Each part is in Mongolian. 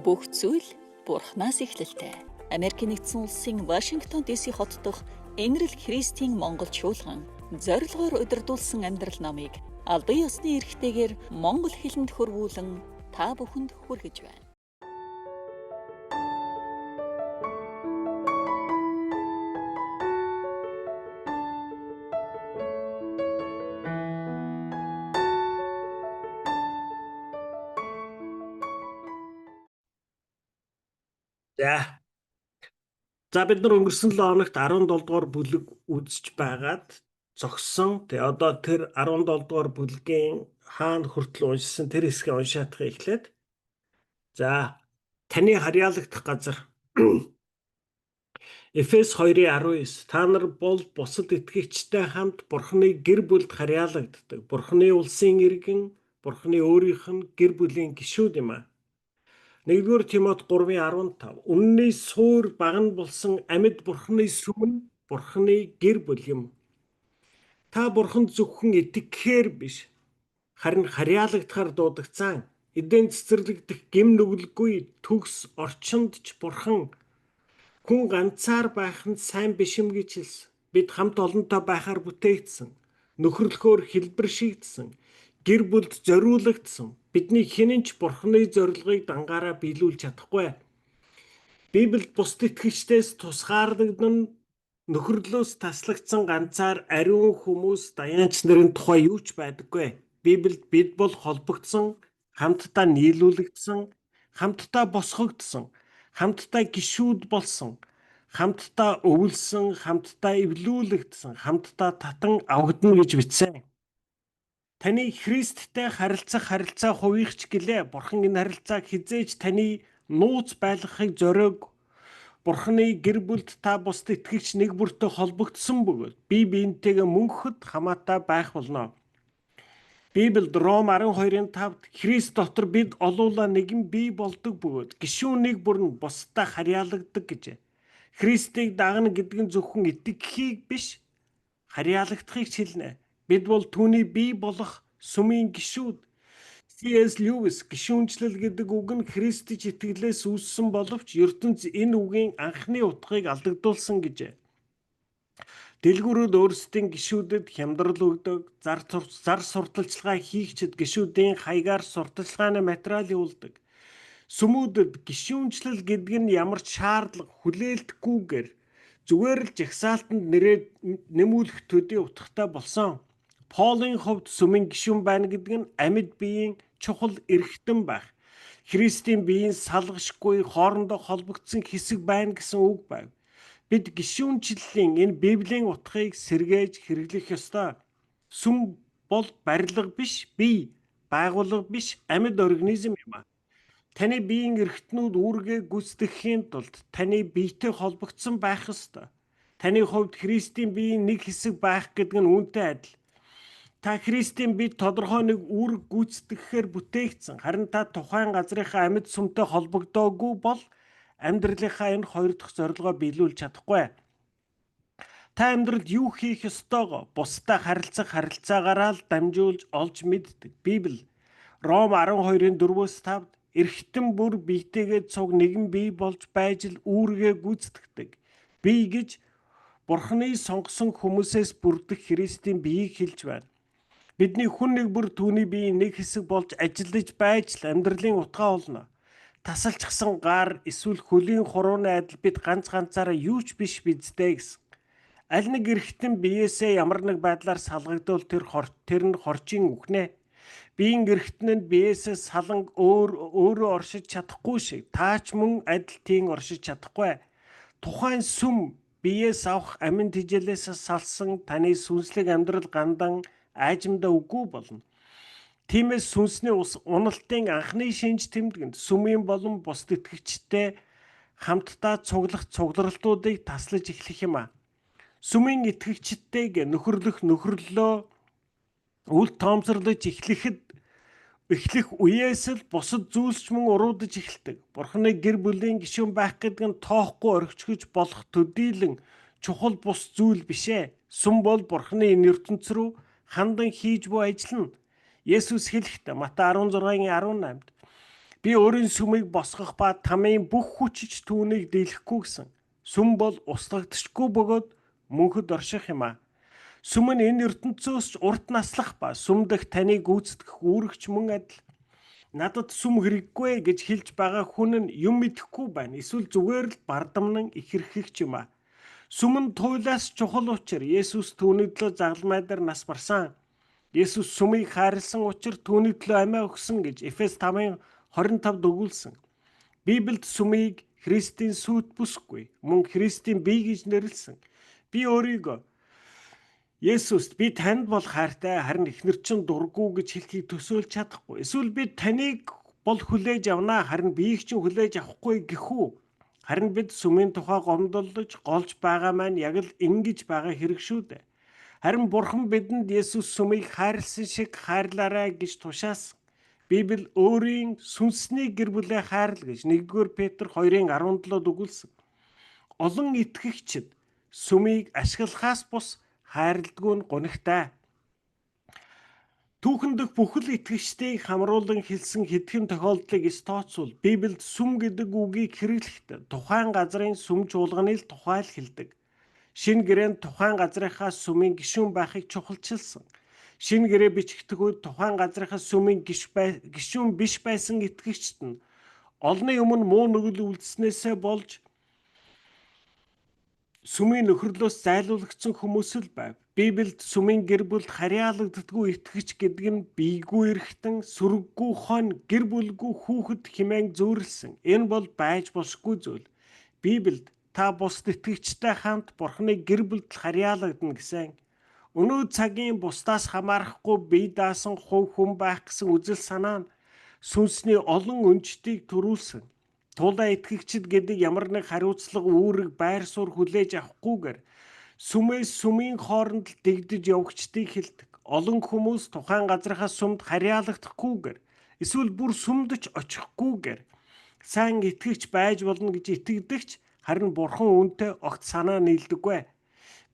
Бүх зүйл Бурханаас эхлэлтэй. Америкийн нэгдсэн улсын Вашингтон DC хот дахь Энэрэл Христийн Монгол чуулган зорилгоор удирдуулсан амьдрал номыг албан ёсны эрхтэйгээр монгол хэлэнд хөрвүүлэн та бүхэнд хүргэж байна. За. За бид нар өнгөрсөн 7 хоногт 17 дугаар бүлэг үзэж байгаад зогссон. Тэгээ одоо тэр 17 дугаар бүлгийн хаана хүртэл уншсан тэр хэсгийг уншаадах эхлээд. За таны харьяалагдах газар Эфес 2:19 та нар бол бусад итгэгчтэй хамт Бурхны гэр бүлд харьяалагддаг. Бурхны улсын иргэн, Бурхны өөрийнх нь гэр бүлийн гишүүд юм аа. 1-р Тимот 3:15 Үнний суур баг нь болсон амьд Бурхны сүм нь Бурхны гэр бүл юм. Та Бурханд зөвхөн итгэхээр биш харин харьяалагдахаар дуудагдсан. Эдэн цэцэрлэгдэх гэм нүгэлгүй төгс орчинд ч Бурхан хүн ганцаар байх нь сайн биш юм гэж хэлсэн. Бид хамт олонтой байхаар бүтээгдсэн. Нөхөрлөхөөр хэлбэршигдсэн. Гэр бүлд зориулагдсан. Бидний хэн нь ч Бурханы зорилгыг дангаараа биелүүлж чадахгүй. Библиэд бусад итгэгчдээс тусгаарлагдсан нөхөрлөөс таслагдсан ганцаар ариун хүмүүс даяанч нарын тухай юу ч байдаггүй. Библиэд бид бол холбогдсон, хамтдаа нийлүүлэгдсэн, хамтдаа босгогдсон, хамтдаа гишүүд болсон, хамтдаа өвлсөн, хамтдаа эвлүүлэгдсэн, хамтдаа татан авагдана гэж бичсэн. Таны Христтэй харилцах харилцаа хувийнхч гэлээ. Бурхан энэ харилцааг хэзээ ч таны нууц байлгахыг зориог. Бурханы гэр бүлд та бусад итгэгч нэг бүртээ холбогдсон бөгөөд бие биентэйгээ мөнхөд хамаатай байх болно. Библиэд Ром 12:5-д Христ дотор бид олуула нэгэн бие болдог бөгөөд гишүүн нэг бүр нь бусдаа харьяалагддаг гэжээ. Христийг дагна гэдэг нь зөвхөн итгэхийг биш харьяалагдахыг ч хэлнэ. Бид бол түүний бие болох сүмийн гишүүд. C.S. Lewis гишүүнчлэл гэдэг үг нь Христч итгэлээс үүссэн боловч ертөнц энэ үгийн анхны утгыг алдагдуулсан гэжээ. Дэлгүүрүүд өөрсдийн гишүүдэд хямдрал өгдөг, зар сурталчилгаа хийгчид гишүүдийн хаягаар сурталчилгааны материал явуулдаг. Сүмүүдэд гишүүнчлэл гэдэг нь ямар ч шаардлага хүлээлтгүйгээр зүгээр л жагсаалтанд нэрээ нэмүүлэх төдий утгатай болсон. Полын хувьд сүмийн гишүүн байна гэдэг нь амьд биеийн чухал эрхтэн байх. Христийн биеийн салгашгүй хоорондоо холбогдсон хэсэг байна гэсэн үг байв. Бид гишүүнчлэлийн энэ Библийн утгыг сэргээж хэрэглэх ёстой. Сүм бол барилга биш, бие, байгууллага биш, амьд организм юм а. Таны биеийн эрхтнүүд үүргээ гүйцэтгэхийн тулд таны биетэй холбогдсон байх ёстой. Таны хувьд Христийн биеийн нэг хэсэг байх гэдэг нь үүнтэй адил. Та Христийн бие тодорхой нэг үүрэг гүйцэтгэхээр бүтээгдсэн. Харин та тухайн газрынхаа амьд сүмтэй холбогдоогүй бол амьдралынхаа энэ хоёр дахь зорилгоо биелүүлж чадахгүй. Та амьдралд юу хийх ёстойгоо бусдаа харилцах харилцаагаараа л дамжуулж олж мэддэг. Библи Ром 12:4-5 эрхтэн бүр биетэйгээ цуг нэгэн бие болж байж л үүргээ гүйцэтгэдэг. Бие гэж Бурхны сонгосон хүмүүсээс бүрдэх Христийн биеийг хэлж байна. Бидний хүн нэг бүр түүний биеийн нэг хэсэг болж ажиллаж байж л амьдралын утгаа олно. Тасалчихсан гар эсвэл хөлийн хурууны адил бид ганц ганцаараа юу ч биш биздээ гэсэн. Аль нэг эрхтэн биеэсээ ямар нэг байдлаар салгагдвал тэр нь хорчин үхнэ. Биеийн эрхтэн нь биеэсээ салан өөрөө оршиж чадахгүй шиг таач мөн адил тийм оршиж чадахгүй. Тухайн сүм биеэс авах амин тэжээлээс салсан таны сүнслэг амьдрал гандан аажимдаа үгүй болно. Тиймээс сүнсний уналтын анхны шинж тэмдгэнд сүмийн болон бусад итгэгчтэй хамтдаа цуглах цугларалтуудыг таслаж эхлэх юм а. Сүмийн итгэгчтэйг нөхөрлөх нөхөрлөлөө үл тоомсорлож эхлэх үеэс л бусад зүйлс ч мөн уруудаж эхэлдэг. Бурхны гэр бүлийн гишүүн байх гэдэг нь тоохгүй орхичгож болох төдийлөн чухал бус зүйл биш ээ. Сүм бол Бурхны энэ ертөнц рүү хандан хийж буй ажил нь. Есүс хэлэхдээ Матай 16-ын 18-д Би өөрийн сүмийг босгох ба тамийн бүх хүчич түүнийг дийлэхгүй гэсэн. Сүм бол устгагдчихгүй бөгөөд мөнхөд орших юм а. Сүм нь энэ ертөнцөөс ч урт наслах ба сүм дэх таныг гүйцэтгэх үүрэгч мөн адил. Надад сүм хэрэггүй гэж хэлж байгаа хүн нь юм мэдэхгүй байна. Эсвэл зүгээр л бардамнан ихэрхэгч юм а. Сүм нь туйлаас чухал учир Есүс түүний төлөө загалмай дээр нас барсан. Есүс сүмийг хайрлсан учир түүний төлөө амиа өгсөн гэж Эфес 5:25 өгүүлсэн. Библиэд сүмийг Христийн сүт бүсгүй, мөн Христийн бие гэж нэрлэсэн. Би өөрийгөө Есүст би танд бол хайртай, харин эхнэр чинь дургүй гэж хэлхийг төсөөлж чадахгүй. Эсвэл би таныг бол хүлээж авнаа, харин биеийг чинь хүлээж авахгүй гэх үү? Харин бид сүмийн тухай гомдоллож голж байгаа маань яг л ингэж байгаа хэрэг шүү дээ. Харин Бурхан бидэнд Есүс сүмийг хайрлсан шиг хайрлаарай гэж тушаасан. Библи өөрийн сүнсний гэр бүлээ хайрл гэж 1-р Петр 2:17-д өгүүлсэн. Олон итгэгчид сүмийг ашиглахаас бус хайрладгүй нь гунигтай. Түүхэн дэх бүхэл итгэгчдийг хамруулан хэлсэн хэдхэн тохиолдлыг эс тооцвол Библиэд сүм гэдэг үгийг хэрэглэхдээ тухайн газрын сүм чуулганы л тухай л хэлдэг. Шинэ гэрээнд тухайн газрынхаа сүмийн гишүүн байхыг чухалчилсан. Шинэ гэрээ бичигдэх үед тухайн газрынхаа сүмийн гишүүн биш байсан итгэгчид нь олонний өмнө муу нүгэл үйлдснээсээ болж сүмийн нөхөрлөөс зайлуулагдсан хүмүүс л байв. Библиэд сүмийн гэр бүлд харьяалагддаггүй итгэгч гэдэг нь биегүй эрхтэн, сүрэггүй хон, гэр бүлгүй хүүхэд хэмээн зүйрлэсэн. Энэ бол байж болшгүй зүйл. Библиэд та бусад итгэгчтэй хамт Бурханы гэр бүлд харьяалагдана гэсэн. Өнөө цагийн бусдаас хамаарахгүй бие даасан хувь хүн байх гэсэн үзэл санаа нь сүнсний олон өнжтийг төрүүлсэн. Тулаа итгэгчид гэдэг ямар нэг хариуцлага, үүрэг, байр суурь хүлээж авахгүйгээр сүмээс сүмийн хооронд л дэгдэж явагчдыг хэлдэг. Олон хүмүүс тухайн газрынхаа сүмд харьяалагдахгүйгээр эсвэл бүр сүмд ч очихгүйгээр сайн итгэгч байж болно гэж итгэдэгч, харин Бурхан үүнтэй огт санаа нийлдэггүй.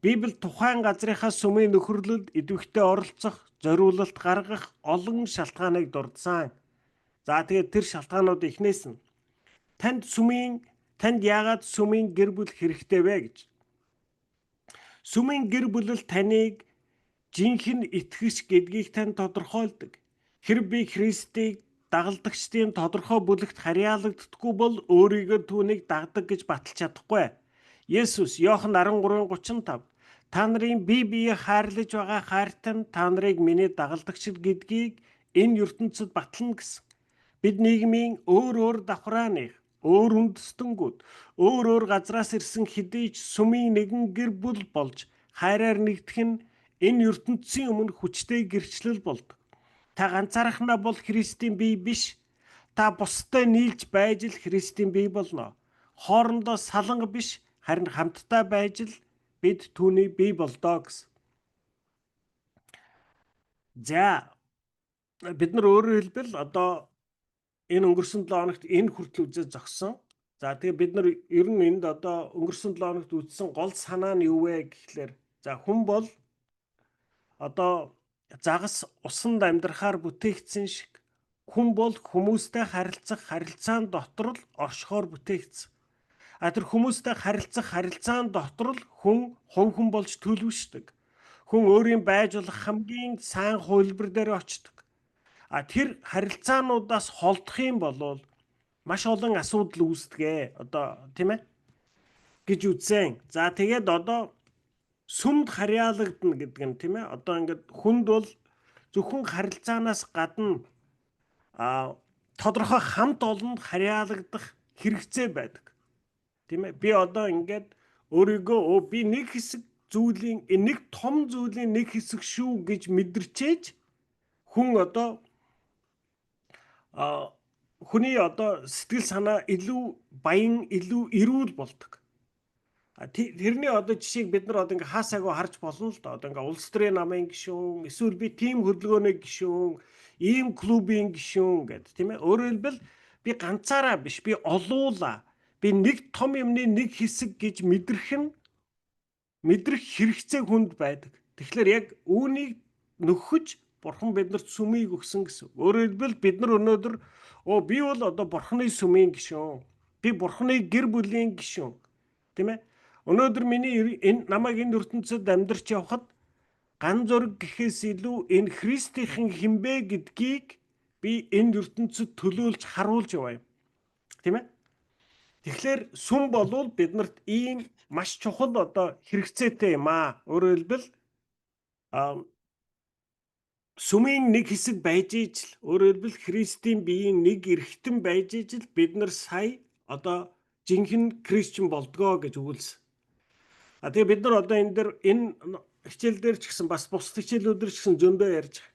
Библи тухайн газрынхаа сүмийн нөхөрлөлд идэвхтэй оролцох, зориулалт гаргах олон шалтгааныг дурдсан. За, тэгээд тэр шалтгаанууд эхнээс нь танд яагаад сүмийн гэр бүл хэрэгтэй вэ гэж. Сүмийн гэр бүл таныг жинхэнэ итгэгч гэдгийг тань тодорхойлдог. Хэрв би Христийг дагалдагчдын тодорхой бүлэгт харьяалагддаггүй бол өөрийгөө түүнийг дагдаг гэж баталж чадахгүй. Есүс Иохан 13:35 "Та нарын бие бие хайрлаж байгаа хайртай нь та нарыг миний дагалдагчид гэдгийг энэ ертөнцид батлана" гэсэн. Бид нийгмийн өөр өөр давхрааных, өөр үндэстэнгүүд, өөр өөр газраас ирсэн хэдий ч сүмийн нэгэн гэр бүл болж хайраар нэгдэх нь энэ ертөнцийн өмнө хүчтэй гэрчлэл болдог. Та ганцаархнаа бол Христийн бие биш. Та бусдад нийлж байж л Христийн бие болно. Хоорондоо саланга биш, харин хамтдаа байж л бид түүний бие болдоо гэсэн. За, бид нар өөрөөр хэлбэл одоо энэ өнгөрсөн 7 хоногт энэ хүртэл үзээ зогссон. За, тэгээ бид нар ер нь энд одоо өнгөрсөн 7 хоногт үзсэн гол санаа нь юу вэ гэхлээр, за, хүн бол одоо загас усанд амьдрахаар бүтээгдсэн шиг хүн бол хүмүүстэй харилцах харилцаан дотор л оршихоор бүтээгдсэн. А тэр хүмүүстэй харилцах харилцаан дотор л хүн хувь хүн болж төлөвшдөг. Хүн өөрийн байж болох хамгийн сайн хувилбар дээр очдог. А тэр харилцаануудаас холдох юм бол маш олон асуудал үүсдэг. Одоо тийм ээ гэж үзсэн. За, тэгээд одоо сүмд харьяалагдана гэдэг нь, тийм ээ. Одоо ингээд хүнд бол зөвхөн харилцаанаас гадна тодорхой хамт олонд харьяалагдах хэрэгцээ байдаг. Тийм ээ. Би одоо ингээд өөрийгөө би нэг хэсэг зүйлийн, нэг том зүйлийн нэг хэсэг шүү гэж мэдэрчээж хүн одоо хүний одоо сэтгэл санаа илүү баян, илүү эрүүл болдог. Тэрний одоо жишээг бид нар одоо ингээ хаасаагүй харж болно л доо. Одоо ингээ улс төрийн намын гишүүн, эсвэл би тийм хөдөлгөөний гишүүн, ийм клубын гишүүн гэдэг, тийм ээ. Өөрөөр хэлбэл би ганцаараа биш, би олуула. Би нэг том юмны нэг хэсэг гэж мэдрэх нь мэдрэх хэрэгцээ хүнд байдаг. Тэгэхээр яг үүнийг нөхөж Бурхан биднэрт сүмийг өгсөн гэсэн. Өөрөөр хэлбэл бид нар өнөөдөр би бол одоо Бурханы сүмийн гишүүн. Би Бурханы гэр бүлийн гишүүн. Тийм ээ? Өнөөдөр миний энэ намайг энэ ертөнцид амьдарч явхад ган зураг гэхээс илүү энэ Христийнхэн хинбэ гэдгийг би энэ ертөнцид төлөөлж харуулж яваа юм. Тийм ээ? Тэгэхээр сүм болвол биднэрт ийм маш чухал одоо хэрэгцээтэй юм аа. Өөрөөр хэлбэл сүмийн нэг хэсэг байж ижил, өөрөөр хэлбэл Христийн биеийн нэг эрхтэн байж ижил бид нар сая одоо жинхэнэ христчин болдгоо гэж өгүүлсэн. А тэгээ бид нар одоо энэ дэр энэ хичээл дээр ч гэсэн бас бусад хичээлүүд дээр ч гэсэн зөндөө ярьж байгаа.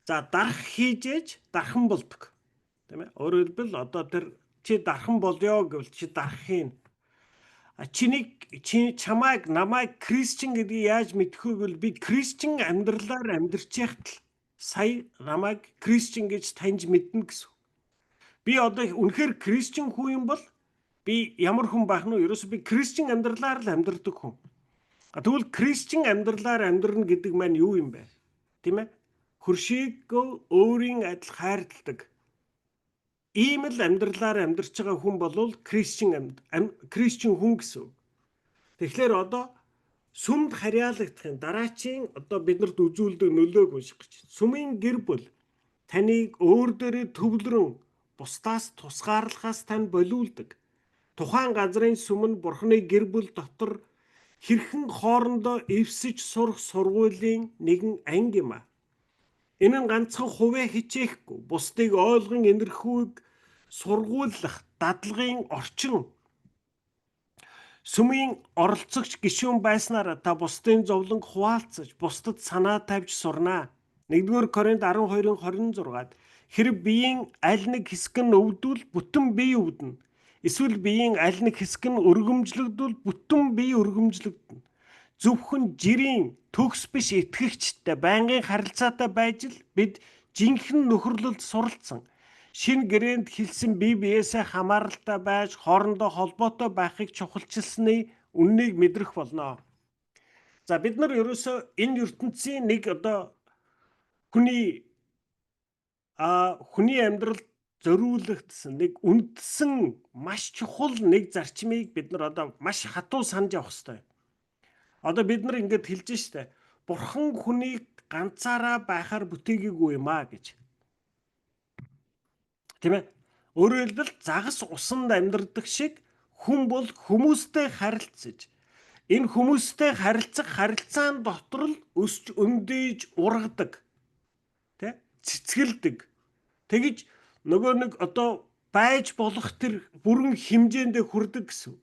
За, дарах хийж дархан болдог. Тийм ээ? Өөрөөр хэлбэл одоо тэр чи дархан болёо гэвэл чи дарах хийн. А чиний чи чамайг намайг христчин гэдгийг яаж мэдэх вэ гэвэл би христчин амьдралаар амьдарч яхад л сая намайг христчин гэж таньж мэднэ гэсэн. Би одоо үнэхээр христчин хүн юм бол би ямар хүн байх нь вэ? Ерөөсөө би христчин амьдралаар л амьдардаг хүн. А тэгвэл христчин амьдралаар амьдрна гэдэг маань юу юм бэ? Тийм ээ? Хөршийгөө өөрийн адил хайрладаг. Ийм л амьдралаар амьдарч байгаа хүн бол христчин хүн гэсэн үг. Тэгэхээр одоо сүмд харьяалагдахын дараачийн одоо биднэрт үзүүлдэг нөлөөг унших гэж. Сүмийн гэр бүл таныг өөр дээрээ төвлөрөн бусдаас тусгаарлахаас тань болиулдаг. Тухайн газрын сүм нь Бурхны гэр бүл дотор хэрхэн хоорондоо эвсэж сурах сургуулийн нэгэн анги юм а. Энэ нь ганцхан хувиа хичээхгүй, бусдыг ойлгон инэрхүүг сургууллах дадлагын орчин. Сүмийн оролцогч гишүүн байснаар та бусдын зовлонг хуваалцаж, бусдад санаа тавьж сурнаа. 1-р Коринт 12:26-ад хэрэг биеийн аль нэг хэсэг нь өвдвөл бүтэн бие өвдөнө. Эсвэл биеийн аль нэг хэсэг нь өргөмжлөгдвөл бүтэн бие өргөмжлөгдөнө. Зөвхөн жирийн төгс биш итгэгчтэй байнгын харилцаатай байж л бид жинхэнэ нөхөрлөлд суралцсан. Шинэ гэрээнд хэлсэн бие биесээ хамааралтай байж хоорондоо холбоотой байхыг чухалчилсны үннийг мэдрэх болно. За, бид нар ерөөсөө энэ ертөнцийн нэг одоо хүний амьдралд зориулагдсан нэг үндсэн маш чухал нэг зарчмыг бид нар одоо маш хатуу санаж явах хэрэгтэй. Одоо бид нар ингэж хэлж штэ. Бурхан хүнийг ганцаараа байхаар бүтээгээгүй юм а гэж. Тийм ээ? Өөрөөр хэлбэл загас усанд амьдардаг шиг хүн бол хүмүүстэй харилцаж, энэ хүмүүстэй харилцах харилцаан дотор л өсч өндөж ургадаг. Тэ? Цэцгэлдэг. Тэгж нөгөө нэг одоо байж болох тэр бүрэн хэмжээндээ хүрдэг гэсэн.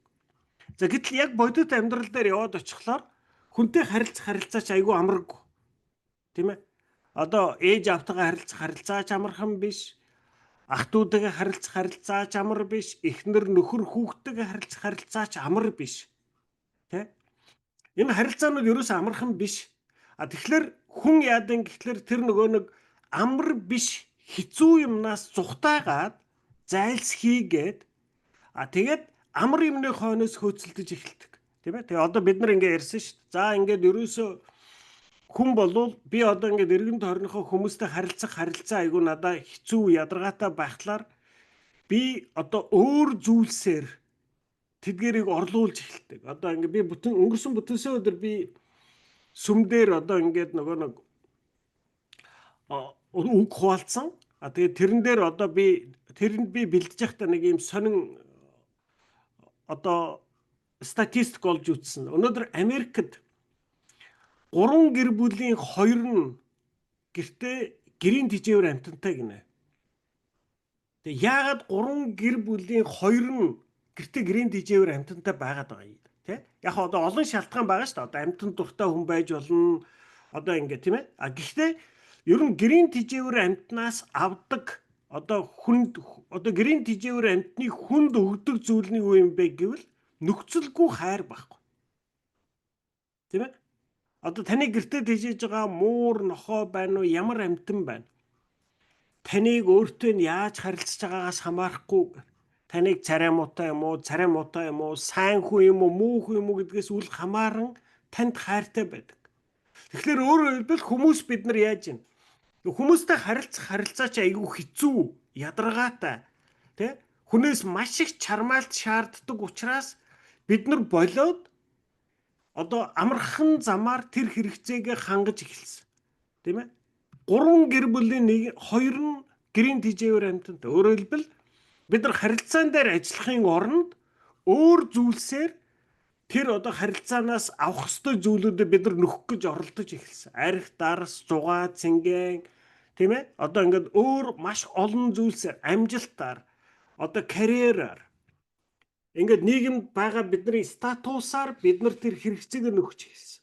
За, гэтэл яг бодит амьдрал дээр яваад очихлоор хүнтэй харилцах харилцаач айгүй амаргүй. Тийм ээ? Одоо ээж аавтайгаа харилцах харилцаач амархан биш. Ах дүүтэйгээ харилцах харилцаач амар биш. Эхнэр нөхөр хүүхдтэйгээ харилцах харилцаач амар биш. Тэ? Энэ харилцаанууд ерөөсөө амархан биш. А тэгэхээр хүн яадан гэхлээр тэр нөгөө нэг амар биш хэцүү юмнаас зугтаагаад зайлсхийгээд, а тэгээд амар юмны хойноос хөөцөлдөж эхэлдэг. Тийм ээ? Тэгээ одоо бид нар ингээ ярьсан шүү дээ. За, ингээд ерөөсөө хүн болвол би одоо ингээд эргэн тойрныхоо хүмүүстэй харилцах харилцаа айгүй надаа хэцүү, ядаргаатай байхлаар би одоо өөр зүйлсээр тэдгэрийг орлуулж эхэлдэг. Одоо ингээд би бүтэн өнгөрсөн бүтэнсэн өдөр би сүм дээр одоо ингээд нөгөө нэг үг хуваалцсан. А тэгээд тэрэн дээр одоо би тэрэнд би бэлдэж байхдаа нэг юм сонин одоо статистик олж үзсэн. Өнөөдөр Америкт гурван гэр бүлийн хоёр нь гэртээ гэрийн тэжээвэр амьтантай гинэ. Тэгээ яагаад гурван гэр бүлийн хоёр нь гэртээ гэрийн тэжээвэр амьтантай байгаад байгаа юм, тэ? Яг одоо олон шалтгаан байгаа шүү дээ. Одоо амьтан дуртай хүн байж болно. Одоо ингэ, тийм ээ. А гэхдээ ер нь гэрийн тэжээвэр амьтнаас авдаг одоо хүнд одоо гэрийн тэжээвэр амьтны хүнд өгдөг зүйл нь юу юм бэ гэвэл нөхцөлгүй хайр байхгүй. Тийм ээ? Одоо таны гэртээ тэжээж байгаа муур, нохой байна уу, ямар амьтан байна? Таныг өөртөө нь яаж харилцаж байгаагаас хамаарахгүй, таныг царай муутай юм уу, царай муутай юм уу, сайн хүн юм уу, муу хүн юм уу гэдгээс үл хамааран танд хайртай байдаг. Тэгэхээр өөрөөр хэлбэл хүмүүс бид нар яаж юм? Хүмүүстэй харилцах харилцаа чи айгүй хэцүү, ядаргаатай, тэ? Хүнээс маш их чармаалт шаарддаг учраас бид нар болоод одоо амархан замаар тэр хэрэгцээгээ хангаж эхэлсэн. Тийм ээ? Гурван гэр бүлийн нэг хоёр нь гэрийн тэжээвэр амьтантай. Өөрөөр хэлбэл бид нар харилцаан дээр ажиллахын оронд өөр зүйлсээр тэр одоо харилцаанаас авах ёстой зүйлүүдэд бид нар нөхөх гэж оролдож эхэлсэн. Арх, дарс, зугаа, цэнген, тийм ээ? Одоо ингээд өөр маш олон зүйлсээр, амжилтаар, одоо карьераар, ингээд нийгэмд байгаа бидний статусаар бид нар тэр хэрэгцээгээр нөхөж эхэлсэн.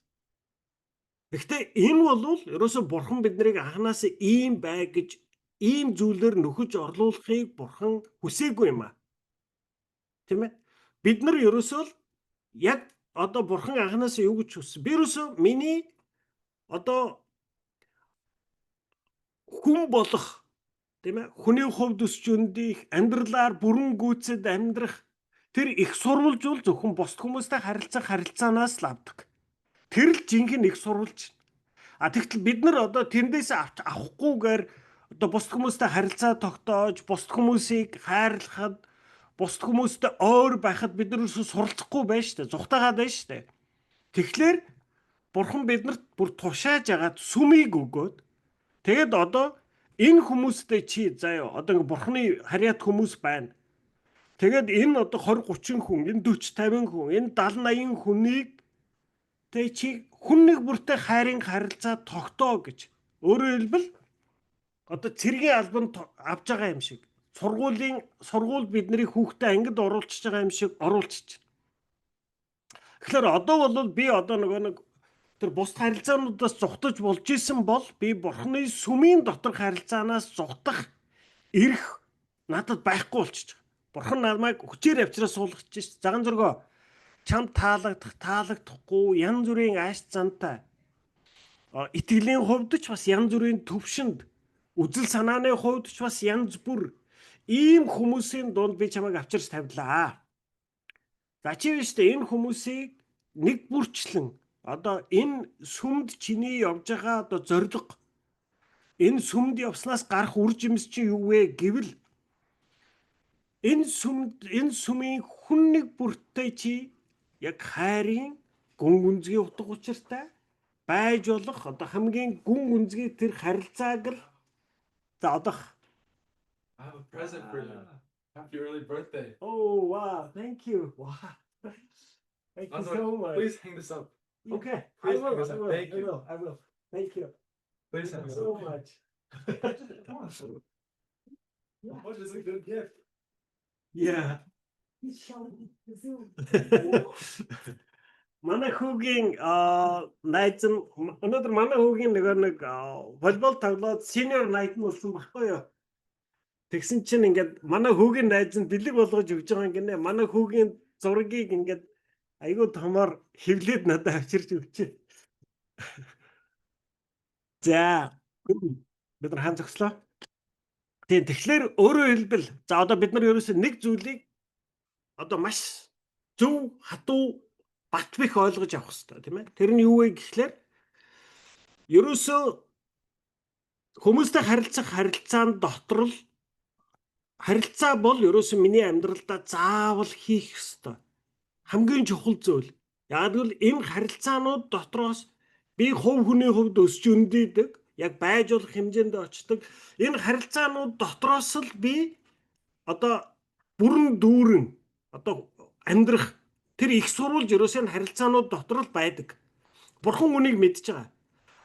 Гэхдээ энэ бол ерөөсөө бурхан биднийг анханасаа ийм бай гэж ийм зүйлээр нөхөж орлуулахыг бурхан хүсээгүй юм аа. Тийм ээ? Бид нар ерөөсөө л яг одоо бурхан анханасаа юу гэж хүссэн? Би ерөөсөө миний одоо хүн болох, тийм ээ, хүний хувьд өсч өндих, амьдралаар бүрэн гүйцэд амьдрах тэр их сурвалж бол зөвхөн бусд хүмүүстэй харилцах харилцаанаас л авдаг. Тэр л жинхэнэ их сурвалж. А тэгтэл бид нар одоо тэндээс авч авахгүйгээр одоо бусд хүмүүстэй харилцаа тогтоож, бусд хүмүүсийг хайрлахад, бусд хүмүүстэй ойр байхад бид нар ерөөсөө суралцахгүй байна шүү дээ. Зугтаагаад байна шүү дээ. Тэгэхээр бурхан биднэрт бүр тушааж агаад сүмийг өгөөд, тэгээд одоо энэ хүмүүстэй чи заяа одоо ингээ бурханы харьяат хүмүүс байна. Тэгээд энэ одоо 20 30 хүн, энэ 40 50 хүн, энэ 70 80 хүнийг тэг чи хүн нэг бүртэй хайрын харилцаа тогтоо гэж. Өөрөөр хэлбэл одоо цэргийн албанд авч байгаа юм шиг, сургуулийн сургууль бидний хүүхдээ ангид оруулчихж байгаа юм шиг оруулчих. Тэгэхээр одоо бол би одоо нөгөө нэг тэр бусд харилцаануудаас зугтаж болж исэн бол би бурхны сүмийн доторх харилцаанаас зугтах эрх надад байхгүй болчих. Бурхан намайг хүчээр авчраа суулгаж шээ. Заган зөргөө чамд таалагдах, таалагдахгүй янз бүрийн ааш зантай, итгэлийн хувьд ч бас янз бүрийн төвшөнд, үзэл санааны хувьд ч бас янз бүр ийм хүмүүсийн дунд би чамайг авчирч тавилаа. За чи биш үү, энэ хүмүүсийг нэг бүрчлэн одоо энэ сүмд чиний явж байгаа одоо зорилго, энэ сүмд явснаас гарах үр жимс чи юу вэ гэвэл энэ сүмд, энэ сүмийн хүн нэг бүртээ чи яг хайрын гүн гүнзгий утга учиртай байж болох одоо хамгийн гүн гүнзгий тэр харилцааг л за одоо I have a present for you. Happy early birthday. Oh wow, thank you. Wow. Thank you Also, so much. please hang this up. Okay, I Please will, hang this I up. will, Thank I you. will, I will. Thank you. Please Thank hang you this so up. much. What is a good gift? Yeah. Манай хүүгийн найз нь өнөөдөр манай хүүгийн нөгөө нэг волейбол тоглоод senior night нь болсон баггүй юу? Тэгсэн чинь ингээд манай хүүгийн найз нь бэлэг болгож өгж байгаа юм гинэ. Манай хүүгийн зургийг ингээд айгүй томоор хэвлээд надад авчирч өгчээ. За, бид нар хаан зогслоо. Тийм, тэгэхээр өөрөөр хэлбэл за одоо бид нар ерөөсөө нэг зүйлийг одоо маш зөв, хатуу, бат бэх ойлгож авах хэрэгтэй, тийм ээ. Тэр нь юу вэ гэхлээр ерөөсөө хүмүүстэй харилцах харилцаан дотор л харилцаа бол ерөөсөө миний амьдралдаа заавал хийх ёстой хамгийн чухал зүйл. Яг гэвэл энэ харилцаанууд дотроос би хувь хүний хувьд өсч өндийдөг, яг байж болох хэмжээнд очдог. Энэ харилцаанууд дотроос л би одоо бүрэн дүүрэн одоо амьдрах тэр их сурвалж ерөөсөө энэ харилцаанууд дотор л байдаг. Бурхан үнийг мэдж байгаа.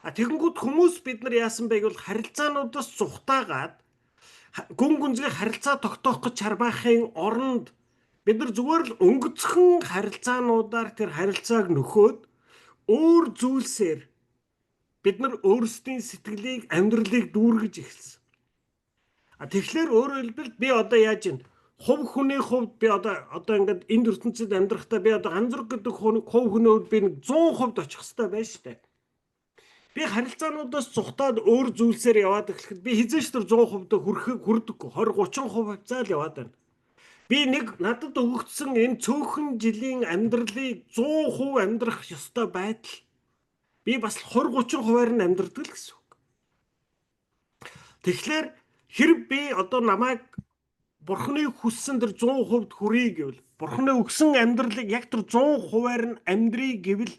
А тэгэнгүүт хүмүүс бид нар яасан бэ гэвэл харилцаануудаас зугтаагаад гүн гүнзгий харилцаа тогтоох гэж чарбаахын оронд бид нар зүгээр л өнгөцхөн харилцаануудаар тэр харилцааг нөхөөд өөр зүйлсээр бид нар өөрсдийн сэтгэлийг, амьдралыг дүүргэж эхэлсэн. А тэгэхээр өөрөөр хэлбэл би одоо яаж юм хувь хүний хувьд би одоо ингээд энд ертөнцид амьдрахдаа би одоо ганцраг гэдэг хувь хүний хувьд би нэг 100% очих хэрэгтэй байна шүү дээ. Би харилцаануудаас зугтаад өөр зүйлсээр яваад эхлэхэд би хэзээ ч тэр 100% хүрэхийг хүрдэггүй, 20 30% хавцаа л яваад байна. Би нэг надад өгөгдсөн энэ цөөхөн жилийн амьдралыг 100% амьдрах ёстой байдал би бас 20 30%-аар нь амьдрдаг л гэсэн үг. Тэгэхээр хэрэг би одоо намайг Бурхны хүссэн тэр 100% хүрье гэвэл, Бурхны өгсөн амьдралыг яг тэр 100%-аар нь амьдрий гэвэл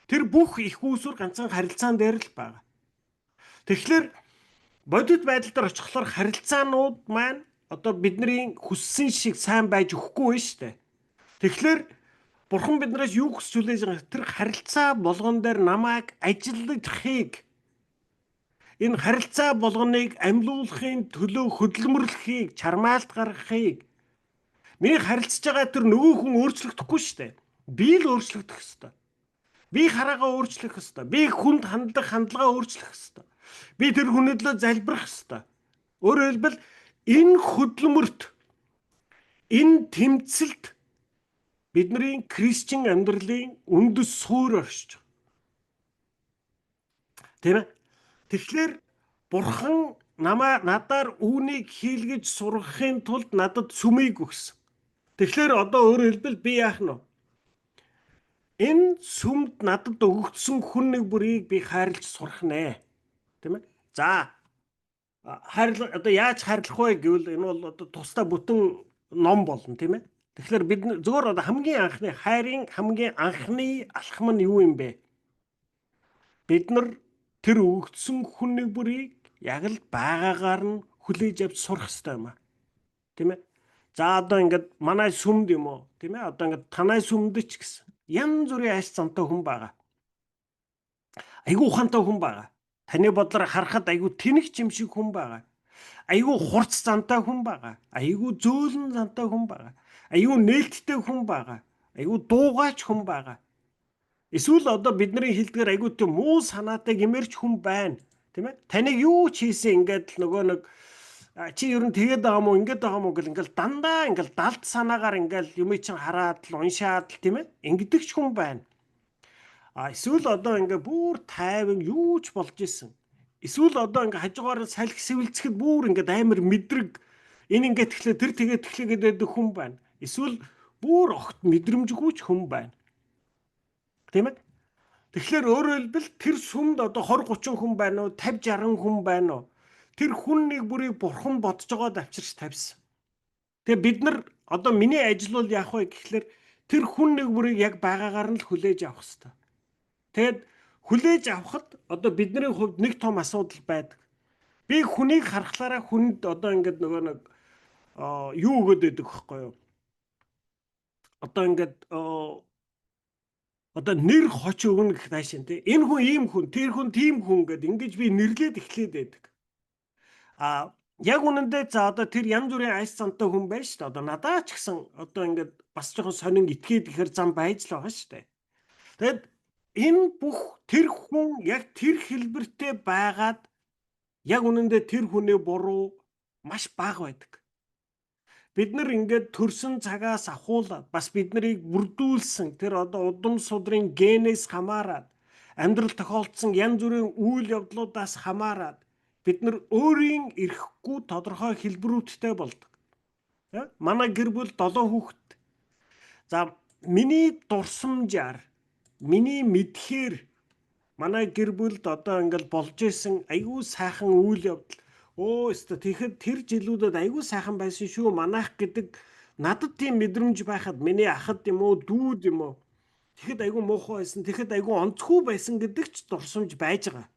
тэр бүх их үүсвэр ганцхан харилцаан дээр л байгаа. Тэгэхээр бодит байдал дээр очихлоор харилцаанууд маань одоо бидний хүссэн шиг сайн байж өгөхгүй байна шүү дээ. Тэгэхээр Бурхан биднээс юу хүсч хүлээж байгаа, тэр харилцаа болгон дээр намайг ажиллахыг, энэ харилцаа болгоныг амьлуулахын төлөө хөдөлмөрлөхийг, чармайлт гаргахыг, миний харилцаж байгаа тэр нөгөө хүн өөрчлөгдөхгүй шүү дээ. Би л өөрчлөгдөх ёстой. Би хараагаа өөрчлөх ёстой. Би хүнд хандлах хандлагаа өөрчлөх ёстой. Би тэр хүний төлөө залбирах ёстой. Өөрөөр хэлбэл, энэ хөдөлмөрт, энэ тэмцэлд бидний христчин амьдралын үндэс суурь оршиж байгаа. Тийм ээ? Тэгэхээр Бурхан намаа надаар үүнийг хийлгэж сургахын тулд надад сүмийг өгсөн. Тэгэхээр одоо өөрөөр хэлбэл, би яах нь вэ? Энэ сүмд надад өгөгдсөн хүн нэг бүрийг би хайрлаж сурах нэ. Тийм ээ? За, хайрлах, одоо яаж хайрлах вэ гэвэл энэ бол одоо тусдаа бүтэн ном болно, тийм ээ. Тэгэхээр бид зөвхөн одоо хамгийн анхны хайрын хамгийн анхны алхам нь юу юм бэ? Бид нар тэр өгөгдсөн хүн нэг бүрийг яг л байгаагаар нь хүлээж авч сурах хэрэгтэй юм аа. Тийм ээ? За, одоо ингээд манай сүмд юм уу? Тийм ээ? Одоо ингээд танай сүмд ч гэсэн янз бүрийн ааш зантай хүн байгаа. Айгүй ухаантай хүн байгаа. Таны бодлоор харахад айгүй тэнэг юм шиг хүн байгаа. Айгүй хурц зантай хүн байгаа. Айгүй зөөлөн зантай хүн байгаа. Айгүй нээлттэй хүн байгаа. Айгүй дуугаач хүн байгаа. Эсвэл одоо бидний хэлдгээр айгүй тийм муу санаатай гэмэрч хүн байна. Тийм ээ? Таныг юу ч хийсэн ингээд л нөгөө нэг чи ер нь тэгээд байгаа мó, ингээд байгаа мó гэл ингээл дандаа ингээл далд санаагаар ингээл юм чинь хараад л уншаад л, тийм ээ, ингэдэг ч хүн байна. А эсвэл одоо ингээ бүр тайван юу ч болж исэн. Эсвэл одоо ингээ хажуугаар салхи сэвэлцэхэд бүр ингээд амар мэдрэг, энэ ингээд тэгэхээр тэр тэгээд тэгэхээр гэдэг хүн байна. Эсвэл бүр огт мэдрэмжгүй ч хүн байна. Тийм ээ? Тэгэхээр өөрөөр хэлбэл, тэр сүмд одоо 20 30 хүн байна уу, 50 60 хүн байна уу? Тэр хүн нэг бүрийг Бурхан бодож байгаад авчирч тавьсан. Тэгээ бид нар одоо миний ажил бол яах вэ гэхлээр тэр хүн нэг бүрийг яг байгаагаар нь л хүлээж авах хэрэгтэй. Тэгээд хүлээж авахад одоо бидний хувьд нэг том асуудал байдаг. Би хүнийг харахлаараа хүнд одоо ингээд нөгөө нэг юу өгөөд байдаг байхгүй юу? Одоо ингээд одоо нэр хоч өгнө гэх наашин, тий. Энэ хүн ийм хүн, тэр хүн тийм хүн гэд ингэж би нэрлээд эхлээд байдаг. А яг үнэндээ, за, одоо тэр янз бүрийн айс зантай хүн байж шүү дээ. Одоо надаа ч гэсэн одоо ингээд бас жоохон сонин итгээд ихээр зам байж л байгаа шүү дээ. Тэгэд энэ бүх тэр хүн яг тэр хэлбэртэй байгаад яг үнэндээ тэр хүний буруу маш бага байдаг. Бид нар ингээд төрсөн цагаас ахуулаад бас бид нарыг бүрдүүлсэн тэр одоо удам судрын генээс хамаарат, амьдрал тохиолдсон янз бүрийн үйл явдлуудаас хамаарат бид нар өөрийн эрхгүй тодорхой хэлбэрүүдтэй болдог. Манай гэр бүл 7 хүүхэд. За, миний дурсамжаар, миний мэдхээр манай гэр бүлд одоо ингээл болж исэн айгүй сайхан үйл явдал, өө өстө тэгэхэд тэр жилүүдэд айгүй сайхан байсан шүү манайх гэдэг надад тийм мэдрэмж байхад миний ахад юм уу, дүүд юм уу, тэгэхэд айгүй муухай байсан, тэгэхэд айгүй онцгүй байсан гэдэг ч дурсамж байж байгаа.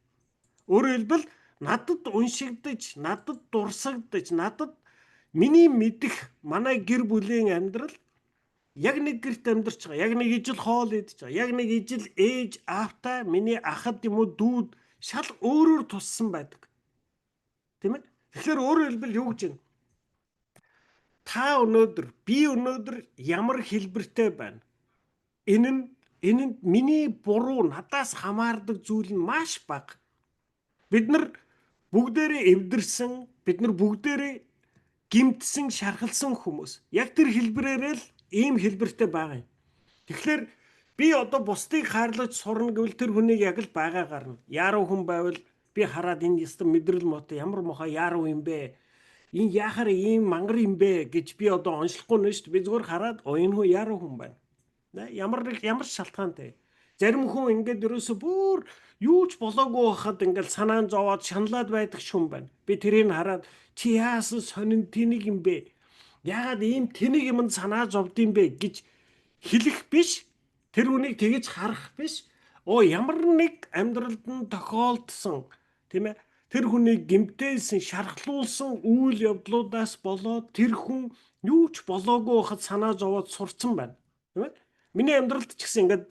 Өөрөөр хэлбэл, надад уншигдаж, надад дурсагдаж, надад миний мэдэх манай гэр бүлийн амьдрал яг нэг гэрт амьдарч байгаа, яг нэг ижил хоол идэж байгаа, яг нэг ижил ээж аавтай миний ахад юм уу, дүүд шал өөрөөр туссан байдаг. Тийм ээ? Тэгэхээр өөрөөр хэлбэл юу гэж байна? Та өнөөдөр, би өнөөдөр ямар хэлбэртэй байна? Энэ нь миний буруу, надаас хамаардаг зүйл нь маш бага. Бид нар бүгдээрээ эвдэрсэн, бид нар бүгдээрээ гэмтсэн, шархалсан хүмүүс. Яг тэр хэлбэрээрээ л ийм хэлбэртэй байгаа юм. Тэгэхээр би одоо бусдыг хайрлаж сурна гэвэл тэр хүнийг яг л байгаагаар нь. Яаруу хүн байвал би хараад энэ ястан мэдрэл муутай, ямар мохоо яаруу юм бэ? Энэ яхаар ийм мангар юм бэ гэж би одоо онцлохгүй нэ шүү дээ. Би зүгээр хараад оо, энэ хүн яаруу хүн байна. Ямар нэг ямар шалтгаантай. Зарим хүн ингээд ерөөсө бүр юу ч болоогүй байхад ингээд санаан зовоод шаналаад байдаг шум байна. Би тэрийг хараад чи яасан сонин тэнэг юм бэ? Яагаад ийм тэнэг юмд санаа зовд юм бэ гэж хэлэх биш. Тэр хүнийг тэгэж харах биш. Оо, ямар нэг амьдралд нь тохиолдсон, тийм ээ, тэр хүнийг гэмтээсэн, шархлуулсан үйл явдлуудаас болоод тэр хүн юу ч болоогүй байхад санаа зовоод сурцсан байна. Тийм ээ? Миний амьдралд ч гэсэн ингээд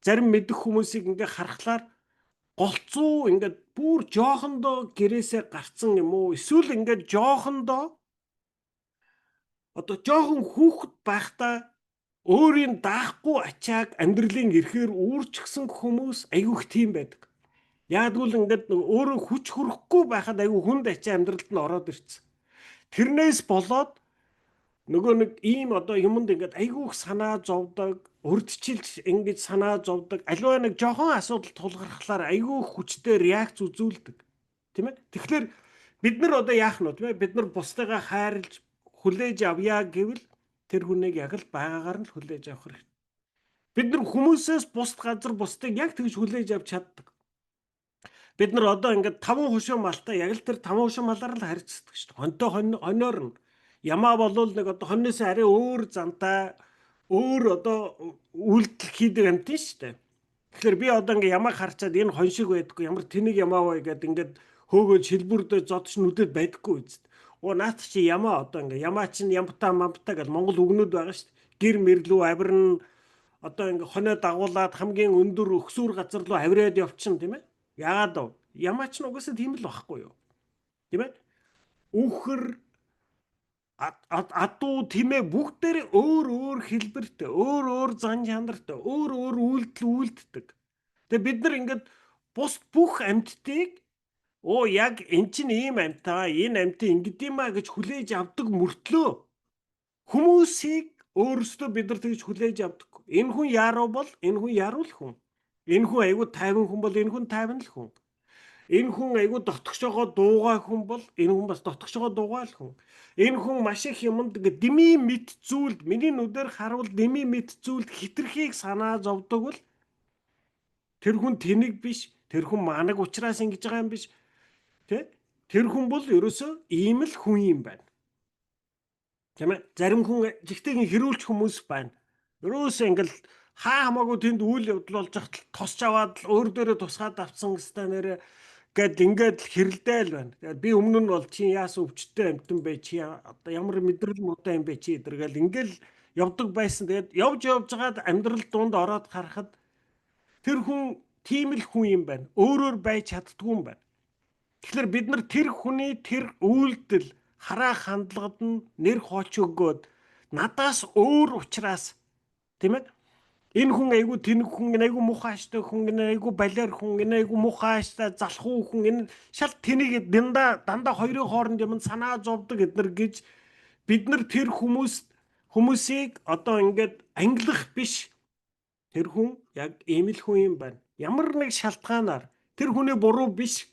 зарим мэдэх хүмүүсийг ингээ харахлаар голцуу ингээд бүр жоохондоо гэрээсээ гарцсан юм уу? Эсвэл ингээд жоохондоо одоо жоохон хүүхэд байхдаа өөрийн даахгүй ачааг амьдралын эрхээр үүрчихсэн хүмүүс айгүйх тийм байдаг. Яагтвэл ингээд өөрөө хүч хөрөхгүй байхад айгүй хүнд ачаа амьдралд нь ороод ирсэн. Тэрнээс болоод нөгөө нэг ийм одоо юмд ингээд айгүйх санаа зовдог, урдчилж ингэж санаа зовдог, аливаа нэг жоохон асуудал тулгархлаар айгүйх хүчтэй реакц үзүүлдэг. Тийм ээ? Тэгэхээр бид нар одоо яах нь вэ? Тийм ээ? Бид нар бусдыгаа хайрлж хүлээж авъя гэвэл тэр хүнийг яг л байгаагаар нь л хүлээж авах хэрэгтэй. Бид нар хүмүүсээс бусд газар бусдыг яг тэгж хүлээж авч чаддаг. Бид нар одоо ингээд таван хошуу малтай яг л тэр таван хошуу малаар л харьцдаг шүү дээ. Хонтой хоноор нь ямаа болвол нэг одоо хонноос арай өөр зантай, өөр одоо үйлдэл хийдэг амьтан шүү дээ. Тэгэхээр би одоо ингээ ямааг харчаад энэ хон шиг байдаггүй, ямар тэнэг ямаа вэ гэд ингээд хөөгөө шилбүрдээ зодч нүдэд байдаггүй үст. Оо, наад чи ямаа одоо ингээ ямаа чинь ямтаа мамтаа гэж монгол үгнүүд байгаа шүү дээ. Гэр мэрлүү авирна, одоо ингээ хонио дагуулад хамгийн өндөр өгсүүр газар руу авираад явчихна, тийм ээ. Яагаад вэ? Ямаа ч угаасаа тийм л байхгүй юу? Тийм ээ? Үхэр, адуу, тийм ээ, бүгдээр өөр өөр хэлбэртэй, өөр өөр зан чанартай, өөр өөр үйлдэл үйлддэг. Тэгээ бид нар ингээд бус бүх амьтдыг оо яг эн чинь ийм амьтаа, энэ амьтан ингэдэм юм а гэж хүлээж авдаг мөртлөө хүмүүсийг өөрсдөө бид нар тэгж хүлээж авдаг. Энэ хүн яруу бол энэ хүн яруу л хүн. Энэ хүн айгүй тайван хүн бол энэ хүн тайван л хүн. Энэ хүн айгүй дотгошоогоо дуугаа хүн бол энэ хүн бас дотгошоогоо дуугаа л хүн. Энэ хүн маш их юмд ингээ дэмий мэд зүйлд, миний нүдээр харуул дэмий мэд зүйлд хитрхийг санаа зовдөг бол тэр хүн тэнэг биш, тэр хүн манаг учраас ингэж байгаа юм биш. Тэ? Тэр хүн бол ерөөсөө ийм л хүн юм байна. Тийм ээ? Зарим хүн жигтэйгэн хэрүүлч хүмүүс байна. Ерөөсөө ингээл хаа хамаагүй тэнд үйл явдал болж хат тосч аваад л өөр дээрээ тусгаад авцсан гэстэй нэрэ гэд ингээд л хэрэлдээл байна. Тэгээд би өмнө нь бол чи яасан өвчтөй амтан бэ, чи одоо ямар мэдрэл муутай юм бэ чи эдэргээл ингээл явдаг байсан. Тэгээд явж явж байгаад амьдрал дунд ороод харахад тэр хүн тийм л хүн юм байна. Өөрөөр байж чаддгүй юм байна. Тэгэхээр бид нар тэр хүний тэр үйлдэл хараа хандлагад нь нэр хооч өгөөд надаас өөр учраас, тийм ээ, энэ хүн айгүй тэнэг хүн, энэ айгүй муухай ааштай хүн, энэ айгүй балиар хүн, энэ айгүй муухай ааштай залхуу хүн, энэ шал тэнийг дандаа дандаа хоёрын хооронд юм санаа зовдөг эднэр гэж бид нар тэр хүмүүсийг одоо ингээд ангилах биш. Тэр хүн яг ийм л хүн юм байна. Ямар нэг шалтгаанаар тэр хүний буруу биш.